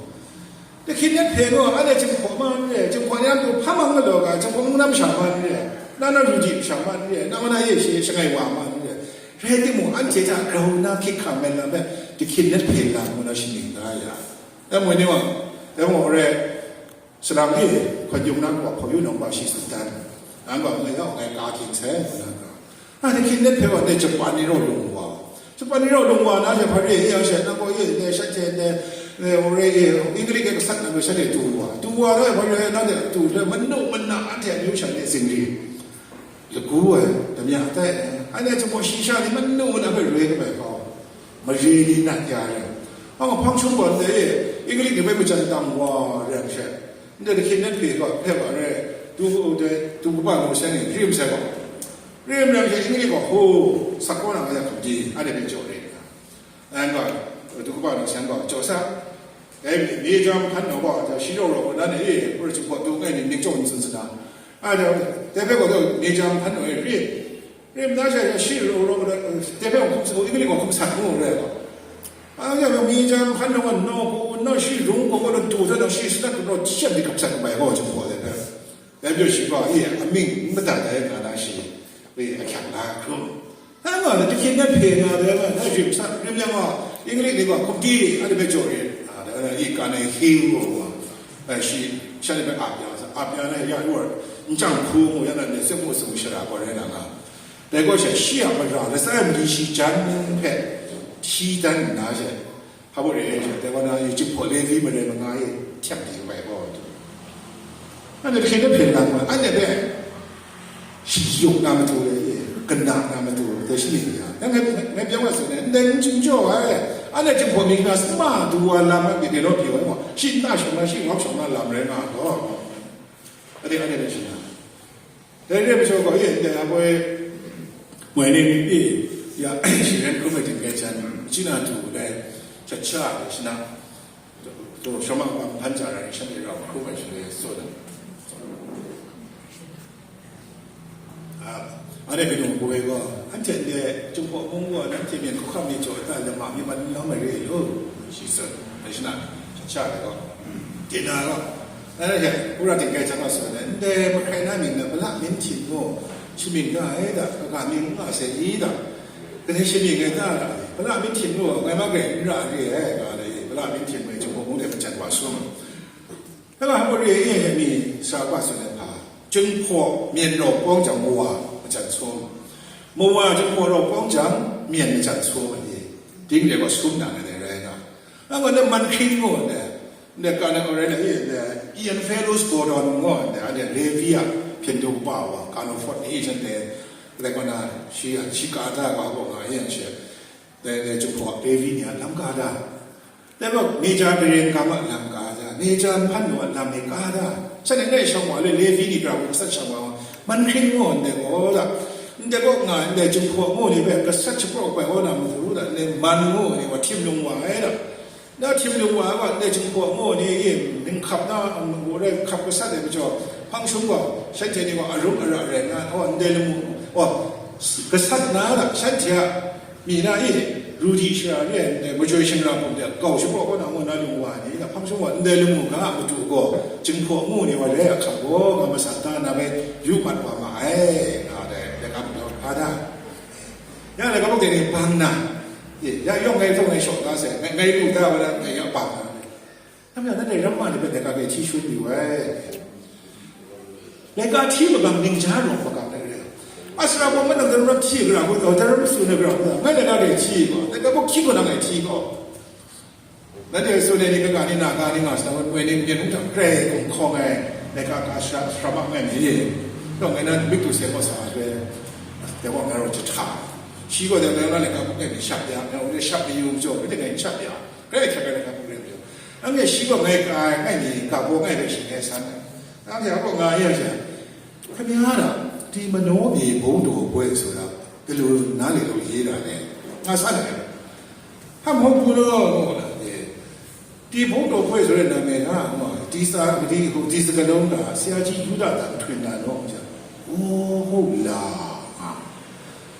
Dahkyin net hpe gaw, anhte Jinghpaw ma n re, Jinghpaw ni a matu hpa mang galaw ga, Jinghpaw mung na masha ma n re, na na ru di masha ma n re, na wa na ye she shangai wa ma n re. Rai timung, anhte hta grau na hkying hkang ai lam hpe, dahkyin net hpe lam ngu na shamying da ya. Dai mung ni wa, dai mung re, salang e, hkawn yung na wa hpawng yu nang wa shi tsun dan, nang gaw ngai gaw ngai ka hkying sai, ngu na ga. A, dahkyin net hpe wa, ndai Japan ni rau lung wa. Japan ni rau lung wa na she hpa re ai yang she, nang gaw ye, ndai shanhte ndai, eh, re, eh, English e gasat na gaw shanhte du wa. Du wa na hpa re ai, nang de du le, manu mana anhte amyu sha ni zingri. Lagu ai, damya tai ai. Anhte Jinghpaw shi sha ni manu mana hpe roi kabai hkau. Mare ni nat ya ai. Ang hpang shung gaw ndai e, English ni bai majan tam wa re ai she. Ndai dahkyin net hpe gaw hpe wa re, du, dai, du kaba nu seng ni rim sai gaw. Rim rim she English gaw, ho, sak kaw na nga ya hkum di, anhte hpe jaw re nga. An gaw, du kaba nu seng gaw, jaw sa. Dai mi, mi jam hkan nau gaw, ja shi rau rau gaw, na ni, e, hpur Jinghpaw du nngai ni, ning jaw n tsun sa na. A, dai, dai hpe gaw, mi jam hkan nau e, rim. Rim na sha, shi rau rau gaw, dai hpe gaw hkum sa, English gaw hkum sa ngu re gaw. A, ya, mi jam hkan nau gaw, nau gaw, nau shi rung gaw, gaw, du hta nau shi sanat gaw, nau jam di hkap sa bai gaw, Jinghpaw dai hpe. Dai majaw shi gaw, e, amying n madat ai nga na shi, e, ahkyak la hkrum. Nang gaw, dahkyin net hpe nga ai, na rim sa, rim yang gaw, English ni gaw, hkum di, anhte hpe jaw rit. A, dai na, i ka na hing gaw, a, shi, shanhte hpe ap ya sa, ap ya na, ya yu ai, n chyang hku mu, ya na, ni se mu sung shara gaw rai na nga. Dai gaw sha, shi a mara, latsa ai mali shi jan hpe hti dan nna she, Hpa baw re ai sha, dai wa na, Jinghpaw Levi marai manga e htyang di bai gaw, anhte hpyen de hpyen lang ai, anhte hpe shayuk na matu re, kana na matu re, dai shi myit ya. Ngai, ngai, ngai byawng ai tsun ai, ndai n chyeju ai, anhte Jinghpaw myit na sama du wa lam ai myit de naw pyi ai gaw, shi nta shawng na, shi ngawk shawng na lam rai nga gaw, anhte, anhte hpe shi na. Dai re ai majaw gaw, e, ndai hpoi moi ni myit pyi, ya, sharen hkrum ai ting rai jan, chyi na du dai, cha cha, shana, to, shawng ma bang hpan ja rai, shanhte rau hkrum ai shaloi tsun ai. A, anhte kanu hpoi gaw, anhte ndai Jinghpaw mung gaw, nanhte myen hkawhkam mi jaw ai ta, lama mi man n lawm ai re ai law, shi tsun, dai shana, cha cha ai gaw, mm, dina gaw, Anhte hte, wora ting rai hta gaw tsun ai, ndai mahkrai na mying na, Bala Min Htin gaw, shi mying nga ai da, kaga mying n nga sai i da, kanai shi mying ai da, Bala Min Htin gaw, ngai ma grai n ra re ai, nga ai, Bala Min Htin gaw, Jinghpaw mung de majan wa sum. Dai wa hpa re ai, mi sa wa tsun ai hpa, Jinghpaw myen rau pawng jang, mawa majan sum, mawa Jinghpaw rau pawng jang, myen majan sum ai, ding de gaw sum na ai dai rai nga. Anhte man hkring ngu ndai, ndai ka na rai na i ndai, Ian Fellows Gordon ngu ndai, anhte Levi a hpyen du kaba wa, ka na fawt ni shanhte, like, kaw na, shi, shi ka da ga gaw nga yang she, dai, dai Jinghpaw Levi ni a lam ka da. Dai gaw, Major Barrington a lam ka da, Major Hpan Naw a lam ni ka da. Shanhte ndai shang wa le, Levi ni gara hku gasat shang wa, man hkring ngu ndai gaw da. Ndai gaw nga, ndai Jinghpaw ngu ni hpe gasat shapraw bai wa na matu da, ndai man ngu ni wa htim lung wa ai da. Na htim lung wa ai gaw, ndai Jinghpaw ngu ni, e, ninghkap na, ngu rai hkap gasat ai majaw, hpang shum gaw, shanhte ni gaw arum ara rai nna, aw, ndai lamu, aw, gasat na da, shanhte a myi na e, ru di shara re ai ndai majoi shingra hkum de, kau shapraw kaw na ngu na lung wa ai ni, hpang shum gaw, ndai lamu ga a matu gaw, Jinghpaw ngu ni wa rai a hkam gaw, nga masak da na bai yu mat wa ma ai, nga dai, dai ga matu ga da. Ya, laika buk de ni bang na, e, ya yawng ngai htaw ngai shaw da sai, ngai, ngai lu da wa da, ngai ya bang na. Nam ya, nanhte ramma ni hpe laika hpe hti shun yu ai. Laika hti makam, ningja rawng makam na re. Asara gaw manang daram ram hti gara hku taw, daram su na gara hku taw, ngai laika hpe hti gaw, laika buk hti gaw na ngai hti gaw. Nanhte tsun ai ni kaga ni na ga ni nga sa, woi ni myen hkrum hta grai gumhkawng ai, laika ka shara, shara ma ngai ni, dawng ngai na mik du se gaw sa ai, dai wa ngai rau jahta. Shi gaw dai ngai na laika buk ngai ni shap ya, ngai rau shap ni yu majaw, ngai dai ngai shap ya, grai hkrat ai laika buk rai majaw. Anhte shi gaw ngai ka ai, ngai ni ka baw ngai hpe shi ngai san ai. Anhte a gaw nga ya sha, ခင်ဗျားတို့ ဒီမနောမြေဘုန်းတော်ပွဲဆိုတာ ဘယ်လိုနားလည်လို့ရေးတာလဲ ငါစမ်းတယ် ဟာမဟုတ်ဘူးလို့ ဒီဘုန်းတော်ပွဲဆိုတဲ့နာမည်က ဒီစာ ဒီ ဟို ဒီစကားလုံးက ဆရာကြီးယူဒသာ ထွင်တာနော် အိုး ဟုတ်လား ဟာ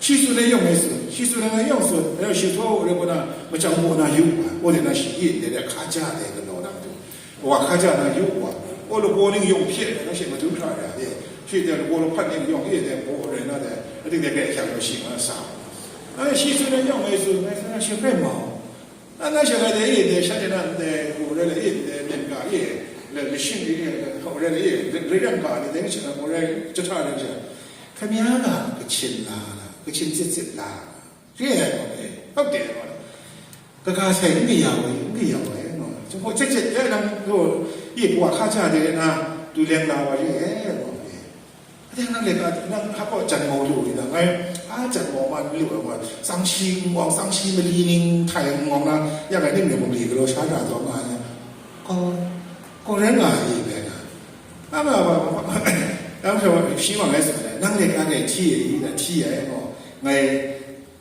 ရှိသူနဲ့ရောက်မယ်ဆို ရှိသူနဲ့ငါရောက်ဆို အဲ့တော့ ရှိသူကိုလည်း ခုန မကြောင်ဘူး အနာယူပါ ဟိုလည်း ရှိရည် တဲ့ ခါကြတယ် ကလော်တာ ဟို ခါကြတာ ယူပါ ဟို လိုကိုနေ ရုံဖြစ်တယ် ရှိမသူခါရတယ် ရှိတယ် ကိုလိုဖတ်နေ ရုံဖြစ်တယ် ကိုရယ်နာတယ် အဲ့ဒီတည်းက အရာမရှိမှန်းစား အဲ့ ရှိသူနဲ့ရောက်မယ်ဆို မင်းက ရှင်ဖက်မအောင် အဲ့ ငါရှင်ကလည်း အေးတယ် ရှက်တယ် ဟိုလည်း အေးတယ် တင်က အေး လည်း မရှင်းသေးတယ် ဟိုလည်း အေး ရရန်က လည်း ရှင်က ဟိုလည်း တထားတယ် ခင်ဗျားက ကချင်လား ကချင်စစ်စစ်လား ကြည့်ရအောင်လေ ဟုတ်တယ်ပေါ့ ကကဆိုင်မိရဝင်မိရဝင်နော်ကျွန်တော်ချက်ချက်အဲ့ဒါကိုဒီဘွားခါချတယ်နော်သူလဲလာပါရဲ့ပေါ့ အတင်းနဲ့လည်းကနဟပ်ပေါ်ကြံမော်လို့နေတာငါအားကြံမော်မှလို့ပဲကွာစောင်းရှိမောင်စောင်းရှိမလီနင်းထိုင်မောင်လားရခိုင်နေမျိုးမလီကလေးရှားတာတော့ငါညာကိုကိုရဲငါရေးပဲနာဘာဘာဘာဘာအဲ့တော့ရှိမှလဲဆိုတယ်နန်းလေကားနဲ့ချီရည်နဲ့ချီရယ်ပေါ့ငါ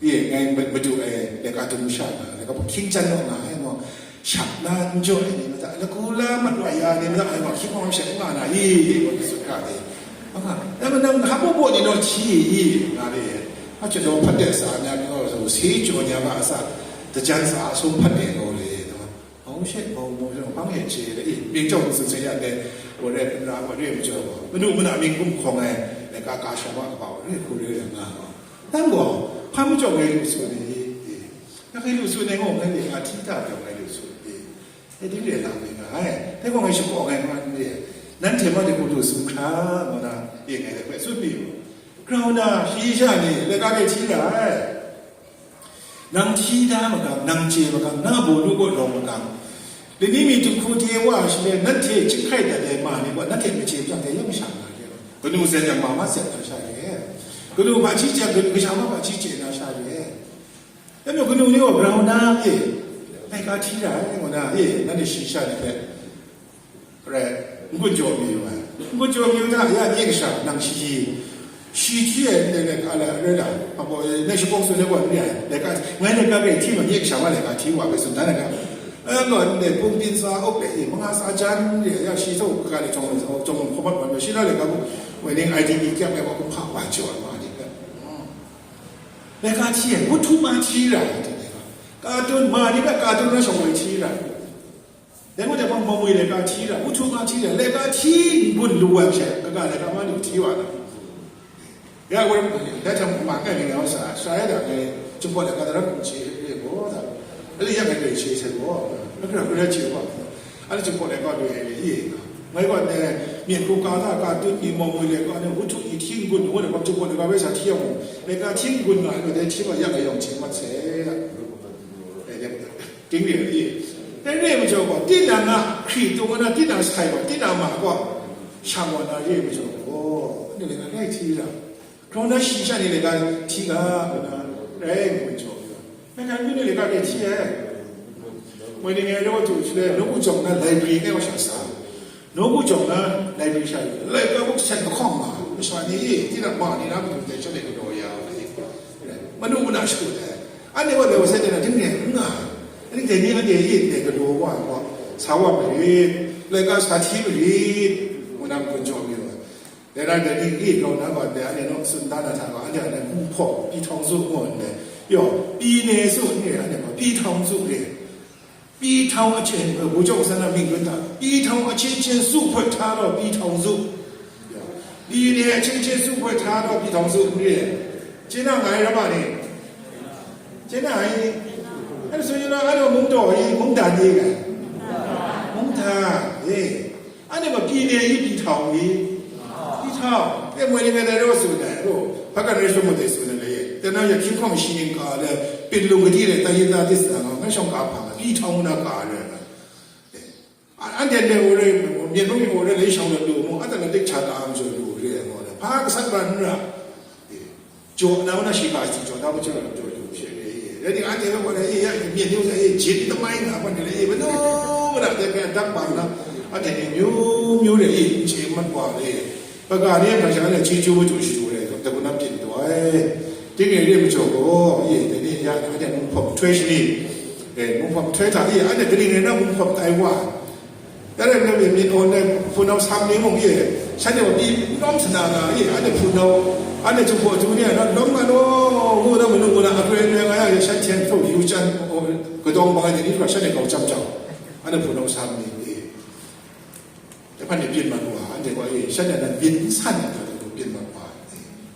ဒီငယ်မတူအဲလေကတူမူရှာလာလေကပခင်းချန်တော့ငါဟဲမော်ရှပ်နာညို့နေမတလကူလာမတွားရနေမတအဲမော်ခိမော်ရှက်ငါနာဟေးဒီကိုစကားတယ်အမနမ်ဟပ်ဖို့နေတော့ချီးငါလေအကျွန်တော်ဖတ်တဲ့စာများပြောဆိုဆေးကြော်ညာကအစတကြမ်းစာအဆုံးဖတ်တယ်လို့လေတော့ဟုတ်ရှက်ဘုံဘုံကျွန်တော်ဖမ်းရချေလေအေးမင်းကြောင့်သူစေရတယ်ဟိုတဲ့ကနာမတွေ့မကြော်ဘူးမနုမနမင်းကုန်းခေါ်ငယ်လေကကားရှော့မကပါဘူးလေခုလေးငါတော့ တန်းကောဖမ်းမကြောက်ငယ်လို့ဆိုနေငါငယ်လို့ဆိုနေငေါငယ်လေအထီးတပြောငယ်လို့ဆိုနေအဲ့ဒီလေလာမင်းကဟဲတဲကောငယ်ရှိကောငယ်မနေနန်းထေမတဲ့ကိုတို့စုခါမနာရေငယ်လည်းပဲစုပြီးတော့ ground ရှိရနေလည်းကားကချီးတာနန်းထီးသားမကနန်းကျေမကနန်းဘိုလ်တို့ကိုလောမကဒီနေ့မီတခုတည်းဝါရှိတဲ့နတ်ထေချစ်ခိုက်တဲ့မာနေကွာနတ်ထေမချေပြောင်းတဲ့ရုပ်ရှာလာတယ်ဘယ်လိုစက်ကြမှာမဆက်တာရှာတယ်ဘယ်လိုမှချီးကျက်ဘယ်လိုကစားမှမချီးကျက်တာရှာတယ်အဲ့တော့ဘယ်လိုမျိုး ground သားအေးတိုက်ကထီးတာဟဲ့ကွာအေးနတ်ထေရှိရှာနေတဲ့ရဲငွတ်ကြော်မျိုးပါငွတ်ကြော်မျိုးသားအရာပြေကစားနန်းရှိရှိ ရှိကြီးရဲ့နဲ့လည်းခါလာရဲလာအပေါ်နဲ့ရှိပုံစံနဲ့ပေါ်ပြရတယ်ကငါနဲ့ကပ်ပြီးထီးမမြေချာပါလေကထီးပါပဲဆိုတာနဲ့ကအဲ့တော့ဒီပုံတင်စာအုပ်လေမငါစာချမ်းတွေရရှိတော့ကလည်းကျွန်တော်ကျွန်တော်ခေါ်မှတ်ပါမရှိတော့လေကဘူးဝင်နေ ID ကြီးကြမယ်ပေါ့ဖတ်ပါကြော်ပါဒီကလည်းကထီးရဲ့ဝတ္ထုမှထီးရတယ်ကာတွန်းမာဒီကကာတွန်းနဲ့ဆောင်ဝင်ထီးရတယ် แล้วก็จะพอมามือเลยกาทีละอุทุกาทีละเลยกาทีบุญลวงเช่กะกะเลยกามาดูทีว่าแล้วก็ได้ทำมาแค่นี้แล้วสาสายแต่ในจุดพอแล้วก็ได้รับเชื่อเรียกว่าแล้วยังไงเลยเชื่อใช่บ่แล้วก็เราได้เชื่อว่าอันนี้จุดพอแล้วก็ดูเองนี่ไม่ว่าแต่มีครูกาถ้าการตุ้นมีมองมือเลยก็เนี่ยอุทุอีทิ้งบุญหัวเนี่ยความจุดพอแล้วก็ไม่สาเที่ยวเลยกาทิ้งบุญหน่อยก็ได้ที่ว่ายังไงยองทิ้งมันเสีย တင်းနေပြီ Rai majaw gaw, tinang a hkri tung na, tinang sai gaw, tinang ma gaw, shang wa na re majaw gaw, ni le nga rai hti ra. Grau na shi sha ni le ga hti ga, nga rai majaw gaw. Nga ga ni le ga rai hti ai. Moi ni ngai rai wa tu shi le, nawku jawng na library ngai wa sha sa. Nawku jawng na library sha, laika buk sen mahkawng ma, masha ni, tinang ma ni na matu dai sha le galaw ya, manu muna shu dai. Anhte wa loi wa sai de na, ding ne n nga. Anhte dai ni anhte yi dai galaw wa, wa, sa wa marit, laika sa hti marit, ngu na kun jaw mi wa. Dai na dai ni yi grau na wa dai, anhte naw sun da na hta gaw, anhte anhte hpung hpaw, pi htawng zu ngu ndai. Yaw, pi ne zu ne, anhte gaw pi htawng zu ne. ปีเทาอาเชน เออ หมู่เจ้าศาสนามิงด้วยตา ปีเทาอาเชนเชนสุพทธาเรา ปีเทาสุ ปีเนี่ยอาเชนเชนสุพทธาเรา ปีเทาสุ เนี่ย เจน่าไงระบาดนี่ เจน่าไง อันสุดยอดอันนี้มุงโตอีมุงดานดีไง มุงทา เอ้ อันนี้มาปีเนี่ยอีปีเทาอี ปีเทา เอ้ เมื่อนี้ไงได้รู้สูตรไหนรู้ พระกันเรียนสมุดสูตรนั่นเลย แต่น่าจะคิดข้องชีนิงกาเลย เป็นลงไปที่เลย ตายินตาติสนาเนาะ ไม่ช่องกาผัง ปีเทาหน้ากาเลยนะ อันเดียนเดียวเลย เมียนพวกมีโอเลยเลยช่องละดู มองอัตลักษณ์เด็กชาตามันจะดูเรียกว่า พระกษัตริย์บ้านเมือง โจทย์เรานะ ชีวาสิ โจทย์เราไม่ใช่เราโจทย์อยู่เฉยๆ แล้วนี่อันเดียวกันเลย เอ้ย เมียนนี่ว่า เอ้ย จิตทำไมนะ มันเลย เอ้ย มันโน้มมันอะ แต่แกดักบังนะ อันเดียวนี่မျိုးမျိုးเลย เอ้ย เจมันกว่าเลย ပဂၢၼ်န့ၣ် မၢၵ်ႇၸၢၼ်ႇန့ၣ် ချီးကျူးဝတ္ထု ရှိတယ်။ တခုနပ် ပြင်သွားတယ်။ တင်းငယ်လေးမကျော်ကော 예, တနေ့ညနေ မုန့်ဖုံးထွဲရှင် 예, မုန့်ဖုံးထွဲတာ 예, အဲ့ဒါ ကရင်နယ်နောက် မုန့်ဖုံးတိုင်ဝမ် အဲ့ဒါလည်း မြစ်အော်နဲ့ ဖူနောင်ဆမ်နေမုံ 예, ရှမ်းနယ်ပြီး နမ်စနာနာ 예, အဲ့ဒါ ဖူနောင် အဲ့ဒါ ကျိုးဖို့ သူနဲ့ တော့ လုံးမလို့ ဟိုတော့ မလို့ ဟိုတော့ အတွေ့အကြုံ ငါရရ ရှမ်းချမ်းထုတ် ယူချမ်း ဟို ကတော့ ဘာကြီး ဒီ ရှမ်းနယ် ကောက် ကြောက်ကြောက် အဲ့ဒါ ဖူနောင်ဆမ်နေ 예. တဖက်နဲ့ ပြင်မှာကွာ အဲ့ဒါကွာ အေး ရှမ်းနယ်က မြစ်ဆန့်နေတာကို ပြင်မှာကွာ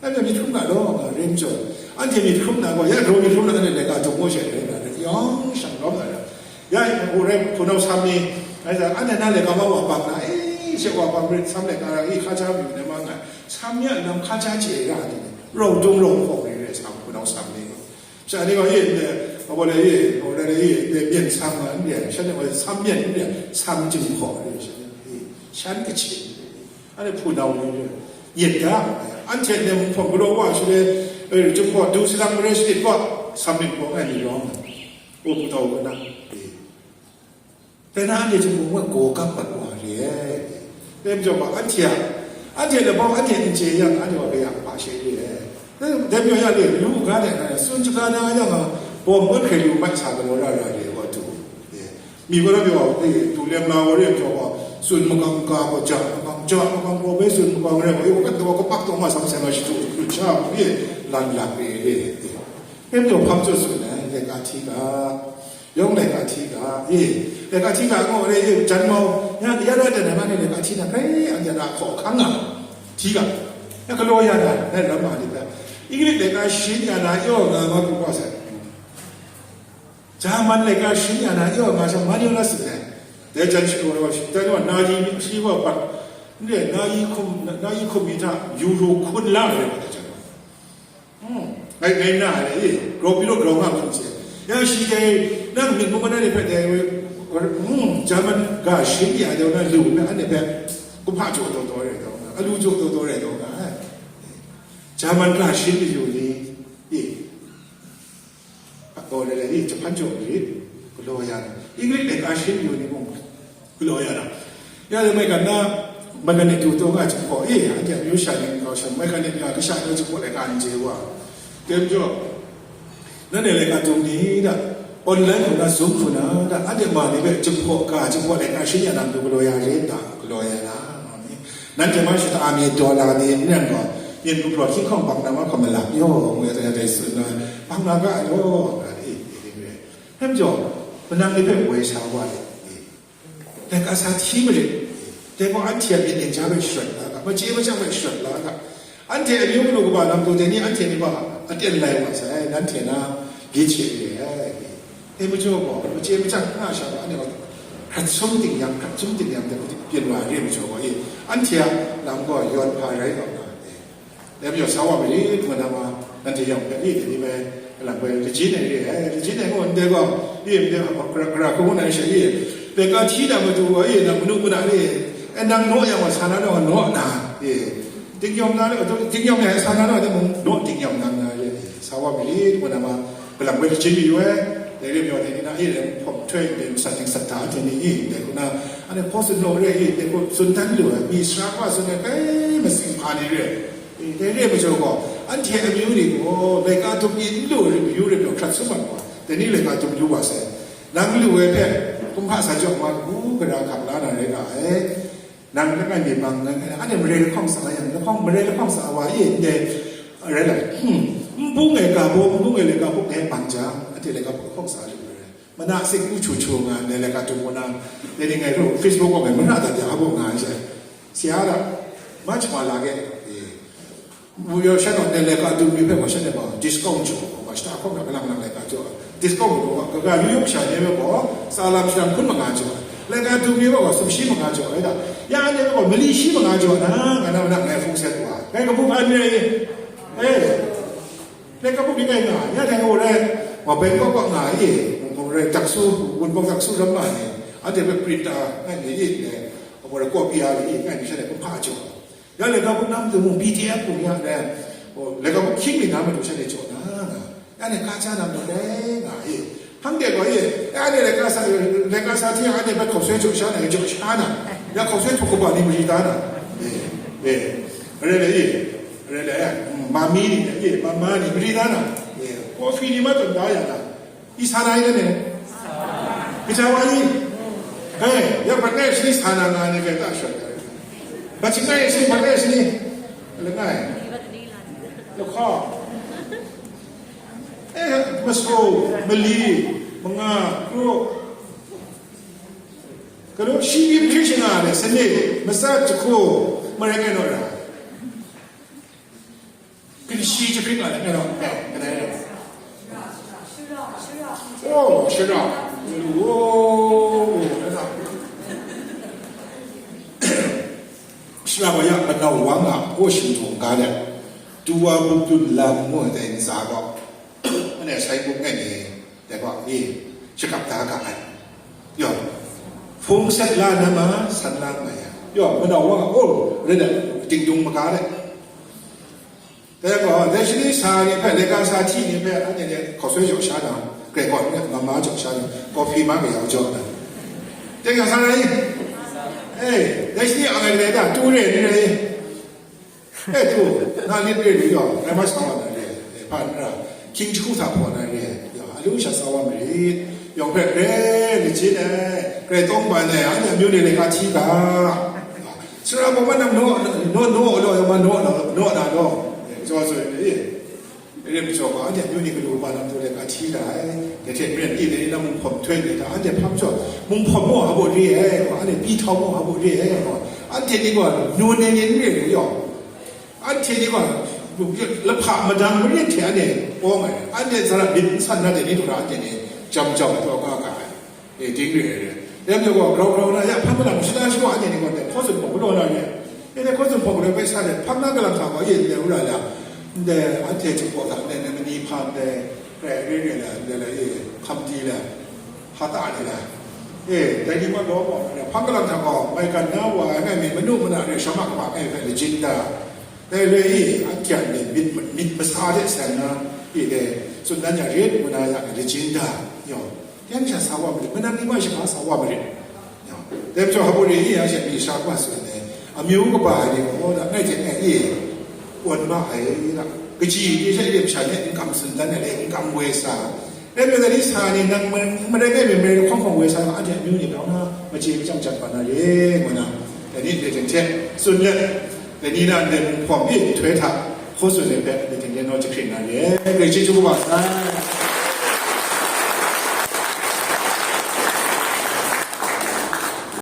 အဲ့ဒါ မြစ်ခုံးကတော့ ရင်းကျော် အဲ့ဒါ မြစ်ခုံးနာကွာ ရန်ကုန် မြစ်ခုံးနာနဲ့ လည်း ကတုံမိုးချယ်နေတာ ရောင်းရှောင်တော့တာ ရန်ကုန်ရဲ ခုနောက်ဆမ်းနေ အဲ့ဒါ အဲ့ဒါ နားလည်ကမဝပါဘူး အေး ချက်ဝပါမင်း ဆမ်းလည်း ကရာ အေး ခါချားပြီ နေမှာ ငါ ဆမ်းရ နမ် ခါချား ချေ ရတယ် ရောင်တုံးရောင် ပေါ့ နေတဲ့ ဆမ်း ခုနောက်ဆမ်းနေ ရှမ်းနယ်က ရေ ဟိုလေ ရေ ဟိုလေ ရေ ပြင်ဆမ်းမှာ နေ ရှမ်းနယ်က ဆမ်း ပြင် နေ ဆမ်းကျင် ခေါ် နေ ရှမ်းနယ် ရှမ်းကချင် အဲ့ဒါ ဖူနောင် နေ ရတာ အန်ချက်နဲ့ ဖုံကလောဝါ ဆိုတဲ့ အဲ ကျွန်တော် ဒူစလမ် ရစ် စ် ပေါ့ ဆမ်း ပြင် ပေါ့ အဲ့ဒီ ရောင်း ဟို ပူတော်ကနာ တနားနေချင်ပုံက ကိုယ်ကပ်ပတ်သွားတယ်။ တဲပြောပါ အန်တီယာ အန်တီယာလည်း ပေါ့ အန်တီယာ အင်္ကျီရ အန်တီယာ ကရ ပါရှိတယ်။ တဲပြောရတယ် လူကားတဲ့ စွန့်ကြကားနားရောက်မှာ ပေါ်မွေး ခရစ်လူမိုက်စာကလော်ရတာတွေ ဟောတူတယ်။ မိဘရပြော တူလဲမလာဝရပြော စွန့်မကောင်ကား ပေါ့ ကြောက်မကောင် ကြောက်မကောင် ပေါ်ပဲ စွန့်မကောင်ရဲ ပေါ့ ဟိုကတော့ ကပတ်တော့မှ ဆမ်ဆမ်မရှိတူ ချာပြီး လမ်းလာပေးတယ်။ တဲပြော ဖမ်း စွန့်စွန့် နဲ့ လက်က ထီးက ရောင်း လက်က ထီးက အေး လက်က ထီးက ငေါ်ရဲ အေး ဂျန်မောင် ည ရရတဲ့ နမနဲ့ လက်က ထီးက ခဲ အန်ရတာ ခေါ် ခန်းက ထီးက ည ကလောရတာ နဲ့ ရမ လေးက အင်္ဂလိပ် လက်က ရှင်းရတာ ရော ငါ မ ကူ ပါ ဆိုင် ဂျာမန် လက်က ရှင်းရတာ ရော ငါ ဆ မနီလာ စစ် တယ် တဲ့ ဂျန်ရှိ တော့ ရှိ တဲ့ တော့ နာယီ ရှိ ဘ ပတ် နဲ့ နာယီ ခု နာယီ ခု မီ ထ ယူရို ခွန် လာ တယ် တဲ့ ကျွန်တော် อืม ငါ ငါ နား လေ grow ပြီးတော့ grow မှ ဖြစ်စေ။ ရရှိတဲ့ နောက် မြင် ပုံမှန် တွေ ဖက် တယ် ဝဲ อืม ဂျာမန် က ရှင်းပြတယ် နော် လူ နဲ့ အဲ့ နဲ့ ဖက် ကို ဖတ် ကြတော့ တော့ တယ် တော့ အလူ ကြတော့ တော့ တယ် တော့ ဂျာမန် က ရှင်းပြ ယူ လေ ဒီ ဟော လေ လေ ဂျပန် ကြ လေ ကလောရ အင်္ဂလိပ် က ရှင်းပြ ယူ နေ ပုံ ကလောရတာ။ ရတဲ့မိုက်က နား မကနဲ့တူတော့က ချစ်ဖို့ အေး အကြံမျိုးရှာနေတော့ ရှာမိုက်ကနဲ့ က က ရှာတော့ ချစ်ဖို့ လည်း က အင်္ကျီဝါ တဲပြော နား နဲ့ လည်း က တုံ နေတာ online က နား Zoom က နား ဒါ အဲ့ဒီမှာ နေပဲ ချစ်ဖို့ က ချစ်ဖို့ လည်း က ရှင်းရတာမျိုး ကလောရ ရေး တာ ကလောရ တာ နန်းကျမရှိ တအာမီ ဒေါ်လာ နေ နဲ့ တော့ ပြင် ပူ ဖြော် ခင်း ခေါင် ပန်း နာ မ ခ မ လာ ပြော ငွေ တဲ့ တဲ့ ဆို တော့ ပန်း နာ က ရော ဒါ အေး အေး ဟဲ့ ကြော် ပနံ လေး ဖက် ဝယ် စား သွား တယ် လက်က စား ထီး မ ရစ် တဲ ပေါ့ အန်တီယာ ပြင် တင် ချ ပဲ ရွှတ် လာ က မ ကြေး မ ချ ပဲ ရွှတ် လာ က အန်တီယာ မျိုး မ လို့ က ဘာ လမ်း တို့ တဲ့ နေ့ အန်တီယာ နေ ပါ အ တက် လိုက် ပါ ဆိုင် နန်း ထင် နာ ရေး ချင် တယ် တဲ မ ကြော် ပေါ့ မ ကြေး မ ချ ငါ ရှာ ပါ အဲ့ တော့ ခတ် ဆုံး တင် ရံ ခတ် ဆုံး တင် ရံ တဲ့ ပြင် ပါ ရေး မ ကြော် ပေါ့ အေး အန်တီယာ လမ်း က ရွတ် ဖာ ရိုက် တော့ တာ တဲ့ Dai majaw sa wa marit, ngu na ma, nanhte yawng hpe, i, dai ni bai, kalang bai, lajin ai re ai, lajin ai ngu ndai gaw, i, ndai hkra, hkra hkra ngu na ai sha, i, laika hti na matu gaw, i, nang manu muna re, e, nang naw yang gaw, sa na naw, naw na, i, tingnyawm na, tingnyawm ya, sa na naw, mung naw tingnyawm na, na, i, sa wa marit, ngu na ma, kalang bai lajin mayu ai, dai re majaw, dai ni na, i, dai hpawm htoi, dai masat dingsat da, dai ni, i, dai hku na, anhte hkaw tsun law re, i, dai hku tsun dan lu ai, mi sara wa tsun ai, kai masing hpa ni re. E, dai re ai majaw gaw, anhte amyu ni gaw, laika dum ni n lu ai mayu rai pyaw hkrat sum ai gaw, dai ni laika dum lu wa sai. Nang lu ai hpe, kumhpa sa jaw ma, kabu gara hkap la na rai nga ai. Nang langai mi bang, anhte marai lahkawng sa yang, lahkawng, marai lahkawng sa wa e, ndai, rai lai. Hmm. Nbung e ga baw, nbung e laika buk e bang jang, anhte laika buk lahkawng sa lu ai. Mana sik u chu chu nga, ndai laika dum wa na, dai ni ngai ru, Facebook wa ngai, mana da de a baw nga ai sai. Sia da, ma chama la ge, e. Wu yawng shan gaw, ndai laika dum ni hpe gaw shan e gaw, discount jaw, gaw shata hkawm na kalang lang laika jaw, discount gaw, kaga yu yu masha ni hpe gaw, sa lam shadang hkun manga jaw, laika dum ni hpe gaw, sumshi manga jaw, rai da, ya ni hpe gaw, mali shi manga jaw na, nga na, na, ngai hpung set wa, ngai kabu hpa ni rai, e, laika bu ni ngai nga, ya dai gaw rai, wa Bangkok wa nga, e, gaw rai, taksu, Wunpawng taksu ram ma ni, anhte hpe print ta, ngai ni, e, gaw rai, copy a ni, ngai ni shan e hpung hpa jaw. Ya laika buk na matu mung P D F buk ya le, o, laika buk hkying mi na matu sha de jaw na, ya ni ka ja na matu dai nga e. Hpang de gaw e, ya ni laika sa, laika sa hti yang anhte hpe hkaw soi jaw sha na, jaw sha na, ya hkaw soi htuk kaba ni mari da na, e, e, re le e, re le e, mm, mami ni, e, mama ni mari da na, e, coffee ni ma tawn da ya na, Isa rai da ne? Kaja wa ni? Kai, ya bat ngai shi sa na nga ne kai ta shawt ai. Bat shi ngai shi, bat ngai shi. Langai. Lakha. Eh, maso, mali, manga, kru. Kanu shi bim hkri shi nga ne, sani, masa, jahku, marai ngai naw ra. Kanshi jahpring a let, ngai gaw, ngai, kadai rai? Oh, shara. Oh, shara wa ya, manau wa nga, oh, shingtung ga let. Tu wa buk tun lam ngu ai dai ntsa gaw, anhte sai buk ngai ni, dai gaw, e, shakap da ga ai. Yaw, hpung set la na ma, san la ma ya. Yaw, manau wa nga, oh, rai let, dingdung maga let. Dai gaw, dai shi ni sa ni hpe, laika sa hti ni hpe, anhte ni hkaw soi jaw sha na, grai gaw ni mama jaw sha na, kawhpi ma kayau jaw na. Dai ga sa na ni? Eh, dai shi ni ang ai grai da, tu re ni rai. Eh, tu, na lit re lu yaw, rai ma sa wa na re, eh, hpa n ra, hkying jahku hta hpaw na re, yaw, a lu sha sa wa marit. Yawng hpe grai lajin ai, grai tawng ban ai, anhte amyu ni laika hti ga. Sara gaw ma nang naw, naw, naw, naw, naw, naw, naw, naw, naw, eh, jaw jaw, eh, eh, majaw ga, anhte amyu ni galu kaba lam tu laika hti ra ai, dai hte maren e, dai ni na munghpawm htoi ni hta, anhte hpa majaw, munghpawm mung a baw re ai, anhte pyi htau mung a baw re ai, anhte ni gaw, nun ai ni n re ai yaw, anhte ni gaw, lahpa madang marin hte anhte awng ai, anhte tsara myit n san na dai ni hkra anhte ni jam jau ai taw ga ga ai. E, ding re ai re. Dai majaw gaw, grau grau na, ya, hpan malang shada shawa anhte ni gaw, dai hkaw tsun hpawng galaw na re. E, dai hkaw tsun hpawng galaw bai sa re, hpang na galang hta gaw, e, ndai wura la, ndai anhte Jinghpaw hta, ndai, ndai mani hpa, ndai, rai, re, re la, ndai la, e, hkam di la, hta ta ni la. E, dai ni ma gaw, gaw, hpang galang hta gaw, maigan na wa, ngai mi manu mana re, shama kaba ngai hpe lajin da. Dai re i, anhte a myit, myit masa de seng na, i, dai, tsun dan ya rit, ngu na ya, lajin da, yaw. Yang sha sa wa marit, manang ni ma shaga sa wa marit. Dai majaw hpa ri i, yang sha mi sha kaba tsun ai, amyu kaba ai ni gaw, da, ngai hte ngai i, kawn ma ai, da, kaji ni sha i, masha ni n kam tsun dan ai, n kam woi sa. Dai majaw, dai ni sa ni, nang ma-, marai ngai mi, marai hkawng hkawng woi sa, anhte amyu ni grau na, maje machyang jat wa na re, ngu na, dai ni dai hte hte tsun let, dai ni na ndai munghpawm i nhtoi hta, hkaw tsun ai hpe, dai hte dai naw jahkring na re, grai chyeju kaba sai.